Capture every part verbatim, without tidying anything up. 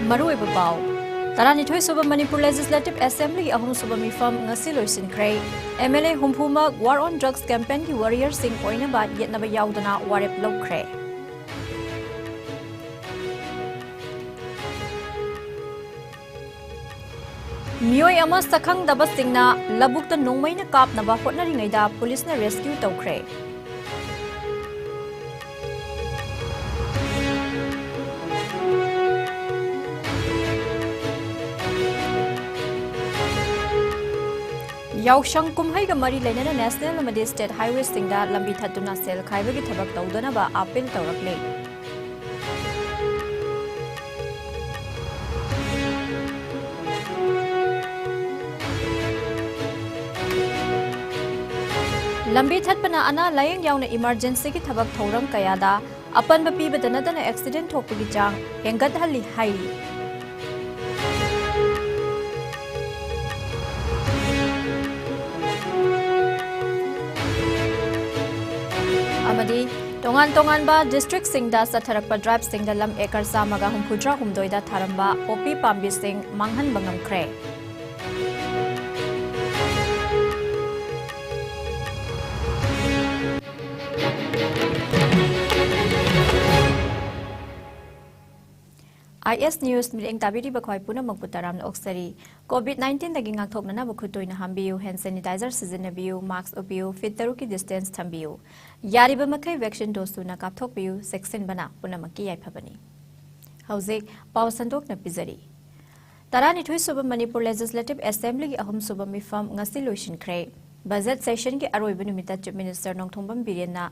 ꯃꯔꯨꯑꯣꯏꯕ ꯄꯥꯎ꯫ ꯇꯔꯥꯅꯤꯊꯣꯏ ꯁꯨꯕ ꯃꯅꯤꯄꯨꯔ ꯂꯦꯖꯤꯁꯂꯦꯇꯤꯚ ꯑꯦꯁꯦꯝꯕ꯭ꯂꯤꯒꯤ ꯑꯍꯨꯝ ꯁꯨꯕ ꯃꯤꯐꯝ ꯉꯁꯤ ꯂꯣꯏꯁꯤꯟꯈ꯭ꯔꯦ꯫ ꯑꯦꯝ ꯑꯦꯜ ꯑꯦ ꯍꯨꯝꯐꯨꯃꯛ ꯋꯥꯔ ꯑꯣꯟ ꯗ꯭ꯔꯒꯁ ꯀꯦꯝꯄꯦꯟꯒꯤ ꯋꯥꯔꯤꯌꯔꯁꯤꯡ ꯑꯣꯏꯅꯕ ꯌꯦꯠꯅꯕ ꯌꯥꯎꯗꯅ ꯋꯥꯔꯦꯞ ꯂꯧꯈ꯭ꯔꯦ꯫ ꯃꯤꯑꯣꯏ ꯑꯃ ꯁꯛꯈꯪꯗꯕꯁꯤꯡꯅ ꯂꯧꯕꯨꯛꯇ ꯅꯣꯡꯃꯩꯅ ꯀꯥꯞꯅꯕ ꯍꯣꯠꯅꯔꯤꯉꯩꯗ ꯄꯨꯂꯤꯁꯅ ꯔꯦꯁꯀ꯭ꯌꯨ ꯇꯧꯈ꯭ꯔꯦ꯫ ꯌꯥꯎꯁꯪ ꯀꯨꯝꯍꯩꯒ ꯃꯔꯤ ꯂꯩꯅꯅ ꯅꯦꯁꯅꯦꯜ ꯑꯃꯗꯤ ꯁ꯭ꯇꯦꯠ ꯍꯥꯏꯋꯦꯁꯤꯡꯗ ꯂꯝꯕꯤ ꯊꯠꯇꯨꯅ ꯁꯦꯜ ꯈꯥꯏꯕꯒꯤ ꯊꯕꯛ ꯇꯧꯗꯅꯕ ꯑꯥꯄꯤꯜ ꯇꯧꯔꯛꯂꯤ꯫ ꯂꯝꯕꯤ ꯊꯠꯄꯅ ꯑꯅꯥ ꯂꯥꯌꯦꯡ ꯌꯥꯎꯅ ꯏꯃꯔꯖꯦꯟꯁꯤꯒꯤ ꯊꯕꯛ ꯊꯧꯔꯝ ꯀꯌꯥꯗ ꯑꯄꯟꯕ ꯄꯤꯕꯇ ꯅꯠꯇꯅ ꯑꯦꯛꯁꯤꯗꯦꯟ ꯊꯣꯛꯄꯒꯤ ꯆꯥꯡ ꯍꯦꯟꯒꯠꯍꯜꯂꯤ ꯍꯥꯏꯔꯤ꯫ ꯑꯃꯗꯤ ꯇꯣꯉꯥꯟ ꯇꯣꯉꯥꯟꯕ ꯗꯤꯁꯇ꯭ꯔꯤꯛꯁꯤꯡꯗ ꯆꯠꯊꯔꯛꯄ ꯗ꯭ꯔꯥꯏꯕꯁꯤꯡꯗ ꯂꯝ ꯑꯦꯀꯔ ꯆꯥꯝꯃꯒ ꯍꯨꯝꯐꯨꯇꯔꯥ ꯍꯨꯝꯗꯣꯏꯗ ꯊꯥꯔꯝꯕ ꯄꯣꯄꯤ ꯄꯥꯝꯕꯤꯁꯤꯡ ꯃꯥꯡꯍꯟꯕ ꯉꯝꯈ꯭ꯔꯦ꯫ ꯑꯥꯏ ꯑꯦꯁ ꯅ꯭ꯌꯨꯁ ꯃꯤꯠꯌꯦꯡ ꯇꯥꯕꯤꯔꯤꯕ ꯈ꯭ꯋꯥꯏ ꯄꯨꯝꯅꯃꯛꯄꯨ ꯇꯔꯥꯝꯅ ꯑꯣꯛꯆꯔꯤ꯫ ꯀꯣꯚꯤꯗ ꯅꯥꯏꯟꯇꯤꯟꯗꯒꯤ ꯉꯥꯛꯊꯣꯛꯅꯅꯕ ꯈꯨꯠ ꯇꯣꯏꯅ ꯍꯥꯝꯕꯤꯌꯨ, ꯍꯦꯟ ꯁꯦꯅꯤꯇꯥꯏꯖꯔ ꯁꯤꯖꯤꯟꯅꯕꯤꯌꯨ, ꯃꯥꯁꯛ ꯎꯞꯄꯤꯌꯨ, ꯐꯤꯠ ꯇꯔꯨꯛꯀꯤ ꯗꯤꯁꯇꯦꯟꯁ ꯊꯝꯕꯤꯌꯨ꯫ ꯌꯥꯔꯤꯕ ꯃꯈꯩ ꯚꯦꯛꯁꯤꯟ ꯗꯣꯁ ꯁꯨꯅ ꯀꯥꯞꯊꯣꯛꯄꯤꯌꯨ, ꯆꯦꯛꯁꯤꯟꯕꯅ ꯄꯨꯝꯅꯃꯛꯀꯤ ꯌꯥꯏꯐꯕꯅꯤ꯫ ꯍꯧꯖꯤꯛ ꯄꯥꯎ ꯁꯟꯗꯣꯛꯅ ꯄꯤꯖꯔꯤ꯫ ꯇꯔꯥꯅꯤꯊꯣꯏ ꯁꯨꯕ ꯃꯅꯤꯄꯨꯔ ꯂꯦꯖꯤꯁꯂꯦꯇꯤꯚ ꯑꯦꯁꯦꯝꯕ꯭ꯂꯤꯒꯤ ꯑꯍꯨꯝ ꯁꯨꯕ ꯃꯤꯐꯝ ꯉꯁꯤ ꯂꯣꯏꯁꯤꯟꯈ꯭ꯔꯦ꯫ ꯕꯖꯦꯠ ꯁꯦꯁꯟꯒꯤ ꯑꯔꯣꯏꯕ ꯅꯨꯃꯤꯠꯇ ꯆꯤꯐ ꯃꯤꯅꯤꯁꯇꯔ ꯅꯣꯡꯊꯣꯝꯕꯝ ꯕꯤꯔꯦꯟꯅ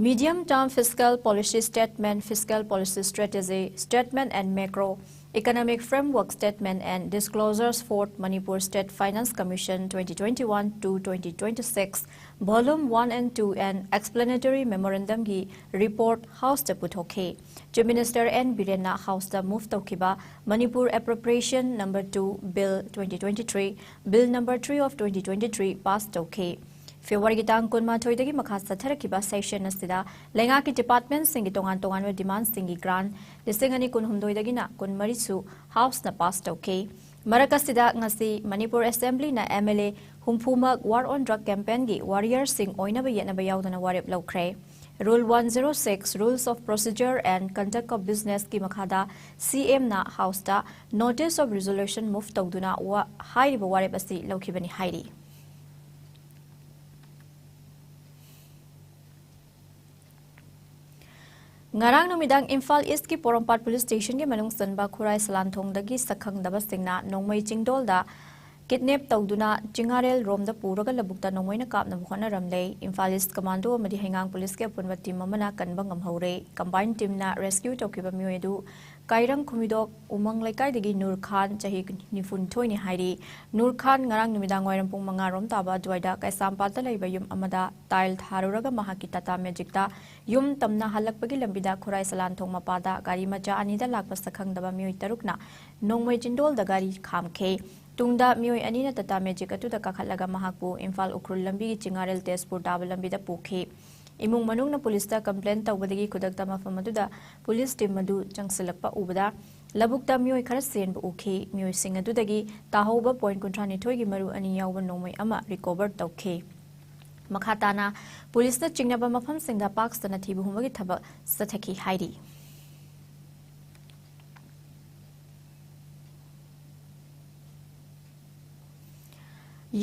Medium Term Fiscal Policy Statement, Fiscal Policy Strategy Statement and Macro Economic Framework Statement and Disclosures for Manipur State Finance Commission twenty twenty-one to twenty twenty-six, Volume one and two and Explanatory Memorandum ꯒꯤ report House ꯇ ꯄꯨꯊꯣꯛꯈꯤ꯫ Chief Minister N ꯕꯤꯔꯦꯟꯅ House ꯇ move ꯇꯧꯈꯤꯕ Manipur Appropriation Number two Bill twenty twenty-three, Bill Number three of twenty twenty-three pass ꯇꯧꯈꯤ꯫ ꯐꯦꯕ꯭ꯔꯨꯋꯥꯔꯤꯒꯤ ꯇꯥꯡ ꯀꯨꯟꯃꯥꯊꯣꯏꯗꯒꯤ ꯃꯈꯥ ꯆꯠꯊꯔꯛꯈꯤꯕ session ꯑꯁꯤꯗ ꯂꯩꯉꯥꯛꯀꯤ ꯗꯤꯄꯥꯔꯠꯃꯦꯟꯁꯤꯡꯒꯤ ꯇꯣꯉꯥꯟ ꯇꯣꯉꯥꯟꯕ ꯗꯤꯃꯥꯟꯁꯤꯡꯒꯤ ꯒ꯭ꯔꯥꯟ ꯂꯤꯁꯤꯡ ꯑꯅꯤ ꯀꯨꯟꯍꯨꯝꯗꯣꯏꯗꯒꯤꯅ ꯀꯨꯟꯃꯔꯤꯁꯨ ꯍꯥꯎꯁꯅ ꯄꯥꯁ ꯇꯧꯈꯤ꯫ ꯃꯔꯛ ꯑꯁꯤꯗ ꯉꯁꯤ Manipur ꯑꯦꯁꯦꯝꯕ꯭ꯂꯤꯅ MLA ꯍꯨꯝꯐꯨꯃꯛ War on Drug campaignꯒꯤ ꯋꯥꯔꯤꯌꯔꯁꯤꯡ ꯑꯣꯏꯅꯕ ꯌꯦꯠꯅꯕ ꯌꯥꯎꯗꯅ ꯋꯥꯔꯦꯞ ꯂꯧꯈ꯭ꯔꯦ꯫ Rule one zero six, Rules of Procedure and Conduct of Businessꯀꯤ ꯃꯈꯥꯗ CMꯅ ꯍꯥꯎꯁꯇ Notice of Resolution move ꯇꯧꯗꯨꯅ ꯋꯥ-, ꯍꯥꯏꯔꯤꯕ ꯋꯥꯔꯦꯞ ꯑꯁꯤ ꯂꯧꯈꯤꯕꯅꯤ ꯍꯥꯏꯔꯤ꯫ ꯉꯔꯥꯡ ꯅꯨꯃꯤꯗꯥꯡ ꯏꯝꯐꯥꯜ ꯏꯁꯀꯤ ꯄꯣꯔꯣꯝꯄꯥꯠ ꯄꯨꯂꯤꯁ ꯁ꯭ꯇꯦꯁꯟꯒꯤ ꯃꯅꯨꯡ ꯆꯟꯕ ꯈꯨꯔꯥꯏ ꯁꯂꯥꯟꯊꯣꯡꯗꯒꯤ ꯁꯛꯈꯪꯗꯕꯁꯤꯡꯅ ꯅꯣꯡꯃꯩ ꯆꯤꯡꯗꯣꯜꯗ ꯀꯤꯗꯅꯦꯞ ꯇꯧꯗꯨꯅ ꯆꯤꯡꯉꯥꯔꯦꯜ ꯔꯣꯝꯗ ꯄꯨꯔꯒ ꯂꯧꯕꯨꯛꯇ ꯅꯣꯡꯃꯩꯅ ꯀꯥꯞꯅꯕ ꯍꯣꯠꯅꯔꯝꯂꯦ꯫ ꯏꯝꯐꯥꯜ ꯏꯁ ꯀꯃꯥꯟꯗꯣ ꯑꯃꯗꯤ ꯍꯩꯉꯥꯡ ꯄꯨꯂꯤꯁꯀꯤ ꯑꯄꯨꯟꯕ ꯇꯤꯝ ꯑꯃꯅ ꯀꯟꯕ ꯉꯝꯍꯧꯔꯦ꯫ ꯀꯝꯕꯥꯏꯟ ꯇꯤꯝꯅ ꯔꯦꯁꯀ꯭ꯌꯨ ꯇꯧꯈꯤꯕ ꯃꯤꯑꯣꯏ ꯑꯗꯨ ꯀꯥꯏꯔꯪ ꯈꯨꯃꯤꯗꯣꯛ ꯎꯃꯪ ꯂꯩꯀꯥꯏꯗꯒꯤ ꯅꯨꯔ ꯈꯥꯟ, ꯆꯍꯤ ꯅꯤꯐꯨꯅꯤꯊꯣꯏꯅꯤ ꯍꯥꯏꯔꯤ꯫ ꯅꯨꯔ ꯈꯥꯟ ꯉꯔꯥꯡ ꯅꯨꯃꯤꯗꯥꯡ ꯋꯥꯏꯔꯝ ꯄꯨꯡ ꯃꯉꯥ ꯔꯣꯝ ꯇꯥꯕ ꯑꯗꯨꯋꯥꯏꯗ ꯀꯩꯁꯥꯝꯄꯥꯠꯇ ꯂꯩꯕ ꯌꯨꯝ ꯑꯃꯗ ꯇꯥꯏꯜ ꯊꯥꯔꯨꯔꯒ ꯃꯍꯥꯛꯀꯤ ꯇꯥꯇꯥ ꯃꯦꯖꯤꯛꯇ ꯌꯨꯝ ꯇꯝꯅ ꯍꯜꯂꯛꯄꯒꯤ ꯂꯝꯕꯤꯗ ꯈꯨꯔꯥꯏ ꯁꯂꯥꯟꯊꯣꯡ ꯃꯄꯥꯗ ꯒꯥꯔꯤ ꯃꯆꯥ ꯑꯅꯤꯗ ꯂꯥꯛꯄ ꯁꯛꯈꯪꯗꯕ ꯃꯤꯑꯣꯏ ꯇꯔꯨꯛꯅ ꯅꯣꯡꯃꯩ ꯆꯤꯡꯗꯣꯜꯗ ꯒꯥꯔꯤ ꯈꯥꯝꯈꯤ꯫ ꯇꯨꯡꯗ ꯃꯤꯑꯣꯏ ꯑꯅꯤꯅ ꯇꯥꯇꯥ ꯃꯦꯖꯤꯛ ꯑꯗꯨꯗ ꯀꯥꯈꯠꯂꯒ ꯃꯍꯥꯛꯄꯨ ꯏꯝꯐꯥꯜ ꯎꯈ꯭ꯔꯨꯜ ꯂꯝꯕꯤꯒꯤ ꯆꯤꯡꯉꯥꯔꯦꯜ ꯇꯦꯖꯄꯨꯔ ꯇꯥꯕ ꯂꯝꯕꯤꯗ ꯄꯨꯈꯤ꯫ ꯏꯃꯨꯡ ꯃꯅꯨꯡꯅ ꯄꯨꯂꯤꯁꯇ ꯀꯝꯄ꯭ꯂꯦꯟ ꯇꯧꯕꯗꯒꯤ ꯈꯨꯗꯛꯇ ꯃꯐꯝ ꯑꯗꯨꯗ ꯄꯨꯂꯤꯁ ꯇꯤꯝ ꯑꯗꯨ ꯆꯪꯁꯤꯜꯂꯛꯄ ꯎꯕꯗ ꯂꯧꯕꯨꯛꯇ ꯃꯤꯑꯣꯏ ꯈꯔ ꯆꯦꯟꯕ ꯎꯈꯤ꯫ ꯃꯤꯑꯣꯏꯁꯤꯡ ꯑꯗꯨꯗꯒꯤ ꯇꯥꯍꯧꯕ ꯄꯣꯏꯟ ꯀꯨꯟꯊ꯭ꯔꯥꯅꯤꯊꯣꯏꯒꯤ ꯃꯔꯨ ꯑꯅꯤ ꯌꯥꯎꯕ ꯅꯣꯡꯃꯩ ꯑꯃ ꯔꯤꯀꯣꯚꯔ ꯇꯧꯈꯤ꯫ ꯃꯈꯥ ꯇꯥꯅ ꯄꯨꯂꯤꯁꯅ ꯆꯤꯡꯅꯕ ꯃꯐꯝꯁꯤꯡꯗ ꯄꯥꯛ ꯁꯟꯅ ꯊꯤꯕ ꯍꯨꯝꯕꯒꯤ ꯊꯕꯛ ꯆꯠꯊꯈꯤ ꯍꯥꯏꯔꯤ꯫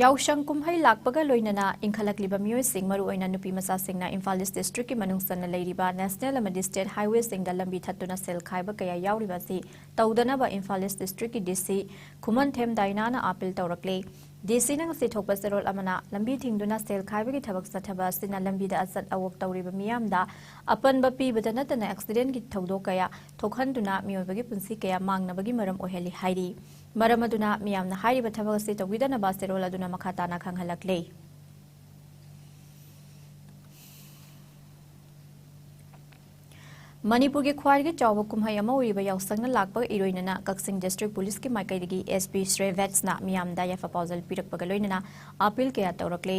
ꯌꯥꯎꯁꯪ ꯀꯨꯝꯍꯩ ꯂꯥꯛꯄꯒ ꯂꯣꯏꯅꯅ ꯏꯟꯈꯠꯂꯛꯂꯤꯕ ꯃꯤꯑꯣꯏꯁꯤꯡ, ꯃꯔꯨꯑꯣꯏꯅ ꯅꯨꯄꯤ ꯃꯆꯥꯁꯤꯡꯅ ꯏꯝꯐꯥꯜ ꯏꯁ ꯗꯤꯁꯇ꯭ꯔꯤꯛꯀꯤ ꯃꯅꯨꯡ ꯆꯟꯅ ꯂꯩꯔꯤꯕ ꯅꯦꯁꯅꯦꯜ ꯑꯃꯗꯤ ꯁ꯭ꯇꯦꯠ ꯍꯥꯏꯋꯦꯁꯤꯡꯗ ꯂꯝꯕꯤ ꯊꯠꯇꯨꯅ ꯁꯦꯜ ꯈꯥꯏꯕ ꯀꯌꯥ ꯌꯥꯎꯔꯤꯕ ꯑꯁꯤ ꯇꯧꯗꯅꯕ ꯏꯝꯐꯥꯜ ꯏꯁ ꯗꯤꯁꯇ꯭ꯔꯤꯛꯀꯤ DC ꯈꯨꯃꯟꯊꯦꯝ ꯗꯥꯏꯅꯥꯅ ꯑꯥꯄꯤꯜ ꯇꯧꯔꯛꯂꯦ꯫ DCꯅ ꯉꯁꯤ ꯊꯣꯛꯄ ꯆꯦꯔꯣꯜ ꯑꯃꯅ ꯂꯝꯕꯤ ꯊꯤꯡꯗꯨꯅ ꯁꯦꯜ ꯈꯥꯏꯕꯒꯤ ꯊꯕꯛ ꯆꯠꯊꯕ ꯑꯁꯤꯅ ꯂꯝꯕꯤꯗ ꯑꯆꯠ ꯑꯋꯣꯛ ꯇꯧꯔꯤꯕ ꯃꯤꯌꯥꯝꯗ ꯑꯄꯟꯕ ꯄꯤꯕꯗ ꯅꯠꯇꯅ ꯑꯦꯛꯁꯤꯗꯦꯟꯒꯤ ꯊꯧꯗꯣꯛ ꯀꯌꯥ ꯊꯣꯛꯍꯟꯗꯨꯅ ꯃꯤꯑꯣꯏꯕꯒꯤ ꯄꯨꯟꯁꯤ ꯀꯌꯥ ꯃꯥꯡꯅꯕꯒꯤ ꯃꯔꯝ ꯑꯣꯏꯍꯜꯂꯤ ꯍꯥꯏꯔꯤ꯫ ꯃꯔꯝ ꯑꯗꯨꯅ ꯃꯤꯌꯥꯝꯅ ꯍꯥꯏꯔꯤꯕ ꯊꯕꯛ ꯑꯁꯤ ꯇꯧꯕꯤꯗꯅꯕ ꯆꯦꯔꯣꯜ ꯑꯗꯨꯅ ꯃꯈꯥ ꯇꯥꯅ ꯈꯪꯍꯜꯂꯛꯂꯤ꯫ ꯃꯅꯤꯄꯨꯔꯒꯤ ꯈ꯭ꯋꯥꯏꯗꯒꯤ ꯆꯥꯎꯕ ꯀꯨꯝꯍꯩ ꯑꯃ ꯑꯣꯏꯔꯤꯕ ꯌꯥꯎꯁꯪꯅ ꯂꯥꯛꯄꯒ ꯏꯔꯣꯏꯅꯅ ꯀꯛꯆꯤꯡ ꯗꯤꯁꯇ꯭ꯔꯤꯛ ꯄꯨꯂꯤꯁꯀꯤ ꯃꯥꯏꯀꯩꯗꯒꯤ SP ꯁ꯭ꯔꯦ ꯚꯦꯠꯁꯅ ꯃꯤꯌꯥꯝꯗ ꯌꯥꯏꯐ ꯄꯥꯎꯖꯦꯜ ꯄꯤꯔꯛꯄꯒ ꯂꯣꯏꯅꯅ ꯑꯥꯄꯤꯜ ꯀꯌꯥ ꯇꯧꯔꯛꯂꯦ꯫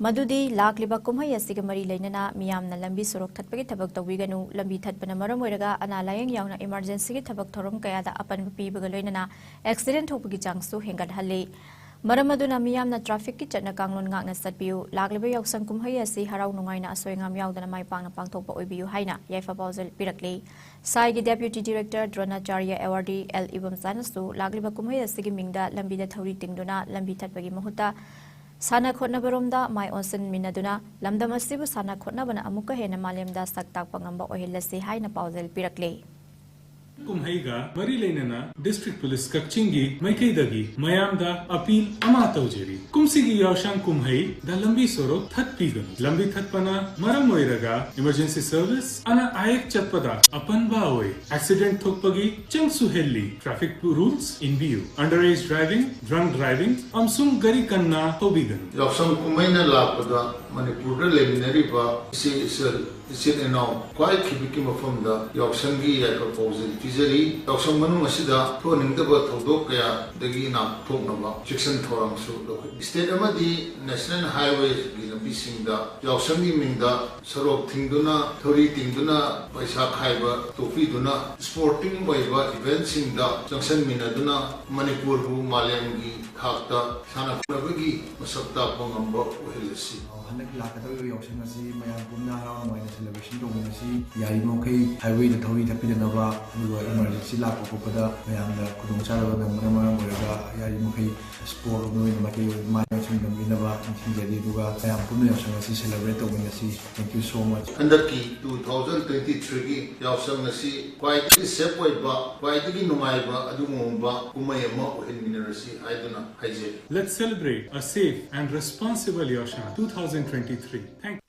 ꯃꯗꯨꯗꯤ ꯂꯥꯛꯂꯤꯕ ꯀꯨꯝꯍꯩ ꯑꯁꯤꯒ ꯃꯔꯤ ꯂꯩꯅꯅ ꯃꯤꯌꯥꯝꯅ ꯂꯝꯕꯤ ꯁꯣꯔꯣꯛ ꯊꯠꯄꯒꯤ ꯊꯕꯛ ꯇꯧꯕꯤꯒꯅꯨ꯫ ꯂꯝꯕꯤ ꯊꯠꯄꯅ ꯃꯔꯝ ꯑꯣꯏꯔꯒ ꯑꯅꯥ ꯂꯥꯌꯦꯡ ꯌꯥꯎꯅ emergencyꯒꯤ ꯊꯕꯛ ꯊꯧꯔꯝ ꯀꯌꯥꯗ ꯑꯄꯟꯕ ꯄꯤꯕꯒ ꯂꯣꯏꯅꯅ accident ꯊꯣꯛꯄꯒꯤ ꯆꯥꯡꯁꯨ ꯍꯦꯟꯒꯠꯍꯜꯂꯤ꯫ ꯃꯔꯝ ꯑꯗꯨꯅ ꯃꯤꯌꯥꯝꯅ trafficꯀꯤ ꯆꯠꯅ ꯀꯥꯡꯂꯣꯟ ꯉꯥꯛꯅ ꯆꯠꯄꯤꯌꯨ꯫ ꯂꯥꯛꯂꯤꯕ ꯌꯥꯎꯁꯪ ꯀꯨꯝꯍꯩ ꯑꯁꯤ ꯍꯔꯥꯎ ꯅꯨꯡꯉꯥꯏꯅ ꯑꯁꯣꯏ ꯑꯉꯥꯝ ꯌꯥꯎꯗꯅ ꯃꯥꯏ ꯄꯥꯛꯅ ꯄꯥꯡꯊꯣꯛꯄ ꯑꯣꯏꯕꯤꯌꯨ ꯍꯥꯏꯅ ꯌꯥꯏꯐ ꯄꯥꯎꯖꯦꯜ ꯄꯤꯔꯛꯂꯤ꯫ ꯁꯥꯏꯒꯤ Deputy Director ꯗ꯭ꯔꯣꯅꯥꯆꯥꯔꯌ ꯑꯦꯋꯥꯔꯗꯤ ꯑꯦꯜ ꯏꯕꯣꯝꯆꯥꯅꯁꯨ ꯂꯥꯛꯂꯤꯕ ꯀꯨꯝꯍꯩ ꯑꯁꯤꯒꯤ ꯃꯤꯡꯗ ꯂꯝꯕꯤꯗ ꯊꯧꯔꯤ ꯇꯤꯡꯗꯨꯅ ꯂꯝꯕꯤ ꯊꯠꯄꯒꯤ ꯃꯍꯨꯠꯇ ꯁꯥꯟꯅ ꯈꯣꯠꯅꯕꯔꯣꯝꯗ ꯃꯥꯏ ꯑꯣꯟꯁꯤꯟꯃꯤꯟꯅꯗꯨꯅ ꯂꯝꯗꯝ ꯑꯁꯤꯕꯨ ꯁꯥꯟꯅ ꯈꯣꯠꯅꯕꯅ ꯑꯃꯨꯛꯀ ꯍꯦꯟꯅ ꯃꯥꯂꯦꯝꯗ ꯁꯛ ꯇꯥꯛꯄ ꯉꯝꯕ ꯑꯣꯏꯍꯜꯂꯁꯤ ꯍꯥꯏꯅ ꯄꯥꯎꯖꯦꯜ ꯄꯤꯔꯛꯂꯤ꯫ ꯀꯨꯝꯍꯩꯒ ꯃꯔꯤ ꯂꯩꯅꯅ District Police ꯀꯛꯆꯤꯡꯒꯤ ꯃꯥꯏꯀꯩꯗꯒꯤ ꯃꯌꯥꯝꯗ appeal ꯑꯃ ꯇꯧꯖꯔꯤ꯫ ꯀꯨꯝꯁꯤꯒꯤ ꯌꯥꯎꯁꯪ ꯀꯨꯝꯍꯩꯗ ꯂꯝꯕꯤ ꯁꯣꯔꯣꯛ ꯊꯠꯄꯤꯒꯅꯨ꯫ ꯂꯝꯕꯤ ꯊꯠꯄꯅ ꯃꯔꯝ ꯑꯣꯏꯔꯒ emergency service, ꯑꯅꯥ ꯑꯌꯦꯛ ꯆꯠꯄꯗ ꯑꯄꯟꯕ ꯑꯣꯏ꯫ Accident ꯊꯣꯛꯄꯒꯤ ꯆꯥꯡꯁꯨ ꯍꯦꯜꯂꯤ꯫ Traffic rules ꯏꯟꯕꯤꯌꯨ꯫ Underage driving, drunk driving ꯑꯃꯁꯨꯡ ꯒꯥꯔꯤ ꯀꯟꯅ ꯊꯧꯕꯤꯒꯅꯨ꯫ ꯌꯥꯎꯁꯪ ꯀꯨꯝꯍꯩꯅ ꯂꯥꯛꯄꯗ ꯃꯅꯤꯄꯨꯔꯗ ꯂꯩꯃꯤꯟꯅꯔꯤꯕ ꯏꯆꯦ ꯏꯆꯜ, ꯏꯆꯤꯟ ꯏꯅꯥꯎ ꯈ꯭ꯋꯥꯏ ꯈꯤꯕꯤꯛꯀꯤ ꯃꯐꯝꯗ ꯌꯥꯎꯁꯪꯒꯤ ꯌꯥꯏꯐ ꯄꯥꯎꯖꯦꯜ ꯄꯤꯖꯔꯤ꯫ ꯌꯥꯎꯁꯪ ꯃꯅꯨꯡ ꯑꯁꯤꯗ ꯊꯣꯛꯍꯟꯅꯤꯡꯗꯕ ꯊꯧꯗꯣꯛ ꯀꯌꯥꯗꯒꯤ ꯅꯥꯟꯊꯣꯛꯅꯕ ꯆꯦꯛꯁꯤꯟ ꯊꯧꯔꯥꯡꯁꯨ ꯂꯧꯈꯠꯂꯤ꯫ State ꯑꯃꯗꯤ National Highwayꯒꯤ ꯂꯝꯕꯤꯁꯤꯡꯗ ꯌꯥꯎꯁꯪꯒꯤ ꯃꯤꯡꯗ ꯁꯣꯔꯣꯛ ꯊꯤꯡꯗꯨꯅ, ꯊꯧꯔꯤ ꯇꯤꯡꯗꯨꯅ, ꯄꯩꯁꯥ ꯈꯥꯏꯕ ꯇꯣꯛꯄꯤꯗꯨꯅ, sporting ꯑꯣꯏꯕ eventꯁꯤꯡꯗ ꯆꯪꯁꯤꯟꯃꯤꯟꯅꯗꯨꯅ ꯃꯅꯤꯄꯨꯔꯕꯨ ꯃꯥꯂꯦꯝꯒꯤ ꯊꯥꯛꯇ ꯁꯥꯟꯅ ꯈꯣꯠꯅꯕꯒꯤ ꯃꯁꯛ ꯇꯥꯛꯄ ꯉꯝꯕ ꯑꯣꯏꯍꯜꯂꯁꯤ꯫ ꯍꯟꯗꯛ ꯂꯥꯛꯀꯗꯧꯔꯤꯕ ꯌꯥꯎꯁꯪ ꯑꯁꯤ ꯃꯌꯥꯝ ꯄꯨꯝꯅ ꯍꯔꯥꯎ ꯅꯨꯡꯉꯥꯏꯅ celebration ꯇꯧꯃꯤꯟꯅꯁꯤ꯫ ꯌꯥꯔꯤꯕꯃꯈꯩ highwayꯗ ꯊꯧꯔꯤ ꯊꯠꯄꯤꯗꯅꯕ, ꯑꯗꯨꯒ emergency ꯂꯥꯛꯄ ꯈꯣꯠꯄꯗ ꯃꯌꯥꯝꯅ ꯈꯨꯗꯣꯡꯆꯥꯗꯕ ꯅꯪꯕꯅ ꯃꯔꯝ ꯑꯣꯏꯔꯒ ꯌꯥꯔꯤꯕꯃꯈꯩ sportꯔꯣꯝꯗ ꯑꯣꯏꯅ ꯃꯥꯏꯀꯩ ꯑꯣꯏ-, ꯃꯥꯏ ꯑꯣꯟꯁꯤꯟꯕꯤꯅꯕ ꯅꯤꯡꯁꯤꯡꯖꯔꯤ꯫ ꯑꯗꯨꯒ ꯃꯌꯥꯝ ꯄꯨꯝꯅ ꯌꯥꯎꯁꯪ ꯑꯁꯤ celebrate ꯇꯧꯃꯤꯟꯅꯁꯤ꯫ Thank you so much꯫ ꯍꯟꯗꯛꯀꯤ two thousand twenty-threeꯒꯤ ꯌꯥꯎꯁꯪ ꯑꯁꯤ ꯈ꯭ꯋꯥꯏꯗꯒꯤ safe ꯑꯣꯏꯕ, ꯈ꯭ꯋꯥꯏꯗꯒꯤ ꯅꯨꯡꯉꯥꯏꯕ ꯑꯗꯨꯒꯨꯝꯕ ꯀꯨꯝꯍꯩ ꯑꯃ ꯑꯣꯏꯍꯟꯃꯤꯟꯅꯔꯁꯤ ꯍꯥꯏꯗꯨꯅ ꯍꯥꯏꯖꯔꯤ꯫ Let's celebrate a safe and responsible Yaoshang two thousand twenty-three. Thank you.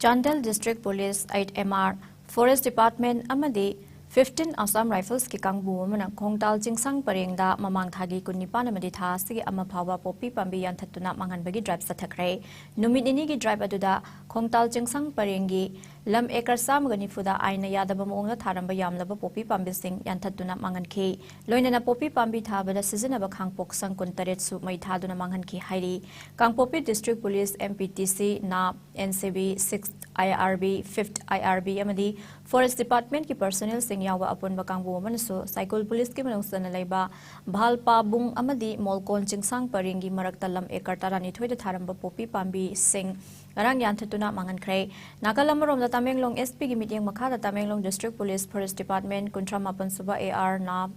Chandel District Police, eight M R, Forest Department ꯑꯃꯗꯤ fifteen Assam Riflesꯀꯤ ꯀꯥꯡꯕꯨ ꯑꯃꯅ ꯈꯣꯡꯇꯥꯜ ꯆꯤꯡꯁꯥꯡ ꯄꯔꯦꯡꯗ ꯃꯃꯥꯡ ꯊꯥꯒꯤ ꯀꯨꯟꯅꯤꯄꯥꯟ ꯑꯃꯗꯤ ꯊꯥ ꯑꯁꯤꯒꯤ ꯑꯃ ꯐꯥꯎꯕ ꯄꯣꯄꯤ ꯄꯥꯝꯕꯤ ꯌꯥꯟꯊꯠꯇꯨꯅ ꯃꯥꯡꯍꯟꯕꯒꯤ drive ꯆꯠꯊꯈ꯭ꯔꯦ꯫ ꯅꯨꯃꯤꯠ ꯅꯤꯅꯤꯒꯤ drive ꯑꯗꯨꯗ ꯈꯣꯡꯇꯥꯜ ꯆꯤꯡꯁꯥꯡ ꯄꯔꯦꯡꯒꯤ ꯂꯝ ꯑꯦꯀꯔ ꯆꯥꯝꯃꯒ ꯅꯤꯐꯨꯗ ꯑꯥꯏꯟꯅ ꯌꯥꯗꯕ ꯃꯑꯣꯡꯗ ꯊꯥꯔꯝꯕ ꯌꯥꯝꯂꯕ ꯄꯣꯄꯤ ꯄꯥꯝꯕꯤꯁꯤꯡ ꯌꯥꯟꯊꯠꯇꯨꯅ ꯃꯥꯡꯍꯟꯈꯤ꯫ ꯂꯣꯏꯅꯅ ꯄꯣꯄꯤ ꯄꯥꯝꯕꯤ ꯊꯥꯕꯗ ꯁꯤꯖꯤꯟꯅꯕ ꯈꯥꯡꯄꯣꯛ ꯁꯪ ꯀꯨꯟꯇꯔꯦꯠꯁꯨ ꯃꯩ ꯊꯥꯗꯨꯅ ꯃꯥꯡꯍꯟꯈꯤ ꯍꯥꯏꯔꯤ꯫ ꯀꯥꯡꯄꯣꯛꯄꯤ District Police, M P T C, NAB, N C B, sixth I R B, fifth I R B ꯑꯃꯗꯤ Forest Departmentꯀꯤ personnelꯁꯤꯡ ꯌꯥꯎꯕ ꯑꯄꯨꯟꯕ ꯀꯥꯡꯕꯨ ꯑꯃꯅꯁꯨ ꯁꯥꯏꯀꯨꯜ ꯄꯨꯂꯤꯁꯀꯤ ꯃꯅꯨꯡ ꯆꯟꯅ ꯂꯩꯕ ꯚꯥꯜꯄꯥꯕꯨꯡ ꯑꯃꯗꯤ ꯃꯣꯜꯀꯣꯟ ꯆꯤꯡꯁꯥꯡ ꯄꯔꯤꯡꯒꯤ ꯃꯔꯛꯇ ꯂꯝ ꯑꯦꯀꯔ ꯇꯔꯥꯅꯤꯊꯣꯏꯗ ꯊꯥꯔꯝꯕ ꯄꯣꯄꯤ ꯄꯥꯝꯕꯤꯁꯤꯡ ꯉꯔꯥꯡ ꯌꯥꯟꯊꯠꯇꯨꯅ ꯃꯥꯡꯍꯟꯈ꯭ꯔꯦ꯫ ꯅꯥꯀꯜ ꯑꯃꯔꯣꯝꯗ, ꯇꯃꯦꯡꯂꯣꯡ S Pꯒꯤ ꯃꯤꯠꯌꯦꯡ ꯃꯈꯥꯗ Tamenglong District Police, Forest Department, ꯀꯨꯟꯊ꯭ꯔꯥ ꯃꯥꯄꯟ ꯁꯨꯕ A R, NAB,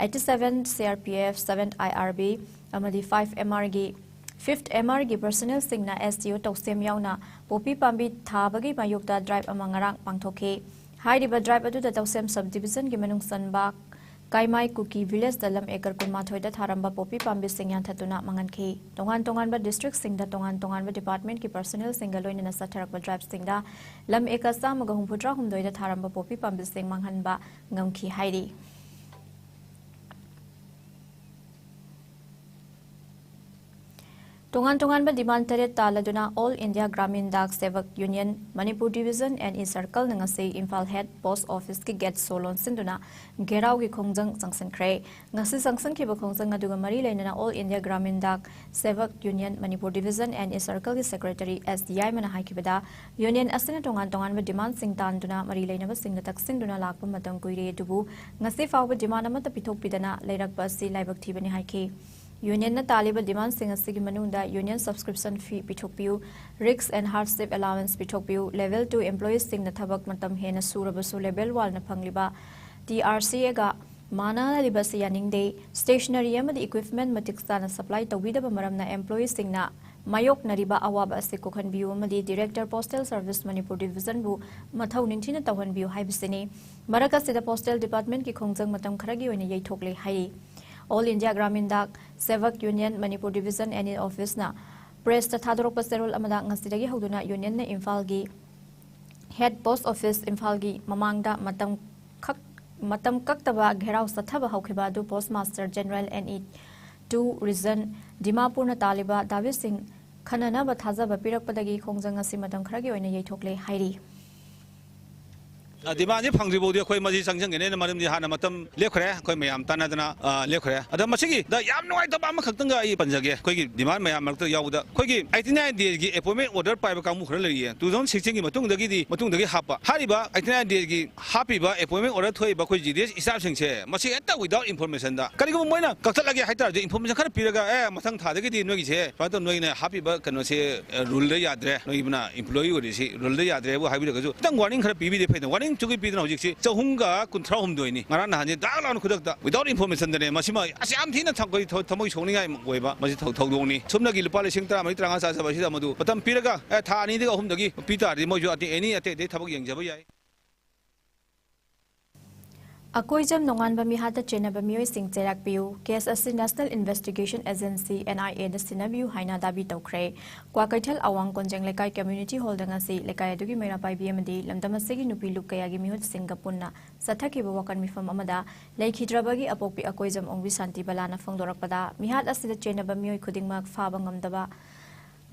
eighty seven C R P F, seventh I R B ꯑꯃꯗꯤ five M Rꯒꯤ, fifth M Rꯒꯤ personnelꯁꯤꯡꯅ S D O ꯇꯧꯁꯦꯝ ꯌꯥꯎꯅ ꯄꯣꯄꯤ ꯄꯥꯝꯕꯤ ꯊꯥꯕꯒꯤ ꯃꯥꯌꯣꯛꯇ drive ꯑꯃ ꯉꯔꯥꯡ ꯄꯥꯡꯊꯣꯛꯈꯤ꯫ ꯍꯥꯏꯔꯤꯕ drive ꯑꯗꯨꯗ ꯇꯧꯁꯦꯝ sub divisionꯒꯤ ꯃꯅꯨꯡ ꯆꯟꯕ ꯀꯥꯏꯃꯥꯏ ꯀꯨꯀꯤ villageꯇ ꯂꯝ ꯑꯦꯀꯔ ꯀꯨꯟꯃꯥꯊꯣꯏꯗ ꯊꯥꯔꯝꯕ ꯄꯣꯄꯤ ꯄꯥꯝꯕꯤꯁꯤꯡ ꯌꯥꯟꯊꯠꯇꯨꯅ ꯃꯥꯡꯍꯟꯈꯤ꯫ ꯇꯣꯉꯥꯟ ꯇꯣꯉꯥꯟꯕ districtꯁꯤꯡꯗ ꯇꯣꯉꯥꯟ ꯇꯣꯉꯥꯟꯕ departmentꯀꯤ personnelꯁꯤꯡꯒ ꯂꯣꯏꯅꯅ ꯆꯠꯊꯔꯛꯄ driveꯁꯤꯡꯗ ꯂꯝ ꯑꯦꯀꯔ ꯆꯥꯝꯃꯒ ꯍꯨꯝꯐꯨꯇꯔꯥ ꯍꯨꯝꯗꯣꯏꯗ ꯊꯥꯔꯝꯕ ꯄꯣꯄꯤ ꯄꯥꯝꯕꯤꯁꯤꯡ ꯃꯥꯡꯍꯟꯕ ꯉꯝꯈꯤ ꯍꯥꯏꯔꯤ꯫ ꯇꯣꯉꯥꯟ ꯇꯣꯉꯥꯟꯕ demand ꯇꯔꯦꯠ ꯇꯥꯜꯂꯗꯨꯅ All India Gramin Dak Sevak Union Manipur Division N E Circleꯅ ꯉꯁꯤ ꯏꯝꯐꯥꯜ Head Post Officeꯀꯤ gate ꯁꯣ ꯂꯣꯟꯁꯤꯟꯗꯨꯅ ꯘꯦꯔꯥꯎꯒꯤ ꯈꯣꯡꯖꯪ ꯆꯪꯁꯤꯟꯈ꯭ꯔꯦ꯫ ꯉꯁꯤ ꯆꯪꯁꯤꯟꯈꯤꯕ ꯈꯣꯡꯖꯪ ꯑꯗꯨꯒ ꯃꯔꯤ ꯂꯩꯅꯅ All India Gramin Dak Sevak Union Manipur Division N E Circleꯒꯤ Secretary S ꯗꯤꯌꯥꯏꯃꯅ ꯍꯥꯏꯈꯤꯕꯗ, union ꯑꯁꯤꯅ ꯇꯣꯉꯥꯟ ꯇꯣꯉꯥꯟꯕ demandꯁꯤꯡ ꯇꯥꯟꯗꯨꯅ ꯃꯔꯤ ꯂꯩꯅꯕꯁꯤꯡꯅ ꯇꯛꯁꯤꯟꯗꯨꯅ ꯂꯥꯛꯄ ꯃꯇꯝ ꯀꯨꯏꯔꯦ, ꯑꯗꯨꯕꯨ ꯉꯁꯤ ꯐꯥꯎꯕ demand ꯑꯃꯠꯇ ꯄꯤꯊꯣꯛꯄꯤꯗꯅ ꯂꯩꯔꯛꯄ ꯑꯁꯤ ꯂꯥꯏꯕꯛ ꯊꯤꯕꯅꯤ ꯍꯥꯏꯈꯤ꯫ Unionꯅ ꯇꯥꯜꯂꯤꯕ demandꯁꯤꯡ ꯑꯁꯤꯒꯤ ꯃꯅꯨꯡꯗ union subscription fee ꯄꯤꯊꯣꯛꯄꯤꯌꯨ, risk and hardship allowance ꯄꯤꯊꯣꯛꯄꯤꯌꯨ, level two employeesꯁꯤꯡꯅ ꯊꯕꯛ ꯃꯇꯝ ꯍꯦꯟꯅ ꯁꯨꯔꯕꯁꯨ level oneꯅ ꯐꯪꯂꯤꯕ T R C Aꯒ ꯃꯥꯟꯅꯍꯜꯂꯤꯕ ꯑꯁꯤ ꯌꯥꯅꯤꯡꯗꯦ, stationery ꯑꯃꯗꯤ equipment ꯃꯇꯤꯛ ꯆꯥꯅ supply ꯇꯧꯕꯤꯗꯕ ꯃꯔꯝꯅ employeeꯁꯤꯡꯅ ꯃꯥꯌꯣꯛꯅꯔꯤꯕ ꯑꯋꯥꯕ ꯑꯁꯤ ꯀꯣꯛꯍꯟꯕꯤꯌꯨ ꯑꯃꯗꯤ Director Postal Service Manipur Divisionꯕꯨ ꯃꯊꯧ ꯅꯤꯡꯊꯤꯅ ꯇꯧꯍꯟꯕꯤꯌꯨ ꯍꯥꯏꯕꯁꯤꯅꯤ꯫ ꯃꯔꯛ ꯑꯁꯤꯗ Postal Departmentꯀꯤ ꯈꯣꯡꯖꯪ ꯃꯇꯝ ꯈꯔꯒꯤ ꯑꯣꯏꯅ ꯌꯩꯊꯣꯛꯂꯦ ꯍꯥꯏꯔꯤ꯫ All India Gramin Dak Sevak Union Manipur Division N E Officeꯅ pressꯇ ꯊꯥꯗꯣꯔꯛꯄ ꯆꯦꯔꯣꯜ ꯑꯃꯗ ꯉꯁꯤꯗꯒꯤ ꯍꯧꯗꯨꯅ unionꯅ ꯏꯝꯐꯥꯜꯒꯤ Head Post Office ꯏꯝꯐꯥꯜꯒꯤ ꯃꯃꯥꯡꯗ ꯃꯇꯝ ꯈꯛ-, ꯃꯇꯝ ꯀꯛꯇꯕ ꯘꯦꯔꯥꯎ ꯆꯠꯊꯕ ꯍꯧꯈꯤꯕ ꯑꯗꯨ Postmaster General N E two Region ꯗꯤꯃꯥꯄꯨꯔꯅ ꯇꯥꯜꯂꯤꯕ ꯗꯥꯕꯤꯁꯤꯡ ꯈꯟꯅꯅꯕ ꯊꯥꯖꯕ ꯄꯤꯔꯛꯄꯗꯒꯤ ꯈꯣꯡꯖꯪ ꯑꯁꯤ ꯃꯇꯝ ꯈꯔꯒꯤ ꯑꯣꯏꯅ ꯌꯩꯊꯣꯛꯂꯦ ꯍꯥꯏꯔꯤ꯫ ꯑ, demandꯁꯦ ꯐꯪꯗ꯭ꯔꯤ ꯐꯥꯎꯗꯤ ꯑꯩꯈꯣꯏ ꯃꯁꯤ ꯆꯪꯁꯤꯟꯒꯅꯦꯅ ꯃꯔꯝꯗꯤ ꯍꯥꯟꯅ ꯃꯇꯝ ꯂꯦꯞꯈ꯭ꯔꯦ, ꯑꯩꯈꯣꯏ ꯃꯌꯥꯝ ꯇꯥꯟꯅꯗꯅ, ꯑ, ꯂꯦꯞꯈ꯭ꯔꯦ꯫ ꯑꯗ ꯃꯁꯤꯒꯤꯗ ꯌꯥꯝ ꯅꯨꯡꯉꯥꯏꯇꯕ ꯑꯃꯈꯛꯇꯪꯒ ꯑꯩ ꯄꯟꯖꯒꯦ꯫ ꯑꯩꯈꯣꯏꯒꯤ demand ꯃꯌꯥꯝ ꯃꯔꯛꯇ ꯌꯥꯎꯕꯗ ꯑꯩꯈꯣꯏꯒꯤ eighty nine daysꯀꯤ appointment order ꯄꯥꯏꯕ ꯀꯥꯡꯕꯨ ꯈꯔ ꯂꯩꯔꯤꯌꯦ꯫ Two thousand sixteenꯒꯤ ꯃꯇꯨꯡꯗꯒꯤꯗꯤ, ꯃꯇꯨꯡꯗꯒꯤ ꯍꯥꯞꯄ, ꯍꯥꯏꯔꯤꯕ eighty nine daysꯀꯤ ꯍꯥꯞꯄꯤꯕ appointment order ꯊꯣꯛꯏꯕ ꯑꯩꯈꯣꯏ GDS staffꯁꯤꯡꯁꯦ, ꯃꯁꯤ ꯍꯦꯛꯇ without informationꯗ, ꯀꯔꯤꯒꯨꯝꯕ ꯃꯣꯏꯅ ꯀꯛꯊꯠꯂꯒꯦ ꯍꯥꯏꯇꯥꯔꯗꯤ, information ꯈꯔ ꯄꯤꯔꯒ, "ꯑꯦ, ꯃꯊꯪ ꯊꯥꯗꯒꯤꯗꯤ ꯅꯣꯏꯒꯤꯁꯦ ꯁꯨꯃꯥꯏꯅ ꯇꯧ, ꯅꯣꯏꯅ ꯍꯥꯞꯄꯤꯕ ꯀꯩꯅꯣꯁꯦ, ꯑ, ruleꯗ ꯌꯥꯗ꯭ꯔꯦ, ꯅꯣꯏꯒꯤꯕꯨꯅ employee ꯑꯣꯏꯔꯤꯁꯤ ruleꯗ ꯌꯥꯗ꯭ꯔꯦꯕꯨ" ꯍꯥꯏꯕꯤꯔꯒꯁꯨ, ꯈꯤꯇꯪ warning ꯈꯔ ꯄꯤꯕꯤꯗꯦ ꯐꯩꯗꯅ꯫ Warning ꯁꯨꯡꯄꯤ ꯄꯤꯗꯅ ꯍꯧꯖꯤꯛꯁꯤ ꯆꯍꯨꯝꯒ ꯀꯨꯟꯊ꯭ꯔꯥ ꯍꯨꯝꯗꯣꯏꯅꯤ꯫ ꯉꯔꯥꯡ ꯅꯍꯥꯟꯁꯦ ꯗꯥꯛ ꯂꯥꯎꯅ ꯈꯨꯗꯛꯇ without informationꯗꯅꯦ꯫ ꯃꯁꯤꯃ ꯑꯁ ꯌꯥꯝ ꯊꯤꯅ ꯊ-, ꯑꯩꯈꯣꯏ ꯊ-, ꯊꯃꯣꯏ ꯁꯣꯛꯅꯤꯡꯉꯥꯏ ꯑꯣꯏꯕ ꯃꯁꯤ ꯊꯧ-, ꯊꯧꯗꯣꯛꯅꯤ꯫ ꯁꯨꯞꯅꯒꯤ ꯂꯨꯄꯥ ꯂꯤꯁꯤꯡ ꯇꯔꯥꯃꯔꯤ ꯇꯔꯥꯃꯉꯥ ꯆꯥꯖꯕ ꯑꯁꯤꯗ ꯃꯗꯨ ꯃꯇꯝ ꯄꯤꯔꯒ, ꯑꯦ, ꯊꯥ ꯑꯅꯤꯗꯒꯤ ꯑꯍꯨꯝꯗꯒꯤ ꯄꯤ ꯇꯥꯔꯗꯤ ꯃꯣꯏꯁꯨ ꯑꯇꯩ, any ꯑꯇꯩ ꯑꯇꯩ ꯊꯕꯛ ꯌꯦꯡꯖꯕ ꯌꯥꯏ꯫ ꯑꯀꯣꯏꯖꯝ ꯅꯣꯡꯉꯥꯟꯕ ꯃꯤꯍꯥꯠꯇ ꯆꯦꯟꯅꯕ ꯃꯤꯑꯣꯏꯁꯤꯡ ꯆꯩꯔꯥꯛ ꯄꯤꯌꯨ꯫ Case ꯑꯁꯤ National Investigation Agency, NIAꯗ ꯁꯤꯟꯅꯕꯤꯌꯨ ꯍꯥꯏꯅ ꯗꯥꯕꯤ ꯇꯧꯈ꯭ꯔꯦ꯫ ꯀ꯭ꯋꯥꯀꯩꯊꯦꯜ ꯑꯋꯥꯡ ꯀꯣꯟꯖꯦꯡ ꯂꯩꯀꯥꯏ Community Hallꯗ ꯉꯁꯤ ꯂꯩꯀꯥꯏ ꯑꯗꯨꯒꯤ ꯃꯩꯔꯥ ꯄꯥꯏꯕꯤ ꯑꯃꯗꯤ ꯂꯝꯗꯝ ꯑꯁꯤꯒꯤ ꯅꯨꯄꯤ ꯂꯨꯞ ꯀꯌꯥꯒꯤ ꯃꯤꯍꯨꯠꯁꯤꯡꯒ ꯄꯨꯟꯅ ꯆꯠꯊꯈꯤꯕ ꯋꯥꯀꯠ ꯃꯤꯐꯝ ꯑꯃꯗ ꯂꯩꯈꯤꯗ꯭ꯔꯕꯒꯤ ꯑꯄꯣꯛꯄꯤ ꯑꯀꯣꯏꯖꯝ ꯑꯣꯡꯕꯤ ꯁꯥꯟꯇꯤ ꯕꯂꯥꯅ ꯐꯣꯡꯗꯣꯔꯛꯄꯗ, ꯃꯤꯍꯥꯠ ꯑꯁꯤꯗ ꯆꯦꯟꯅꯕ ꯃꯤꯑꯣꯏ ꯈꯨꯗꯤꯡꯃꯛ ꯐꯥꯕ ꯉꯝꯗꯕ,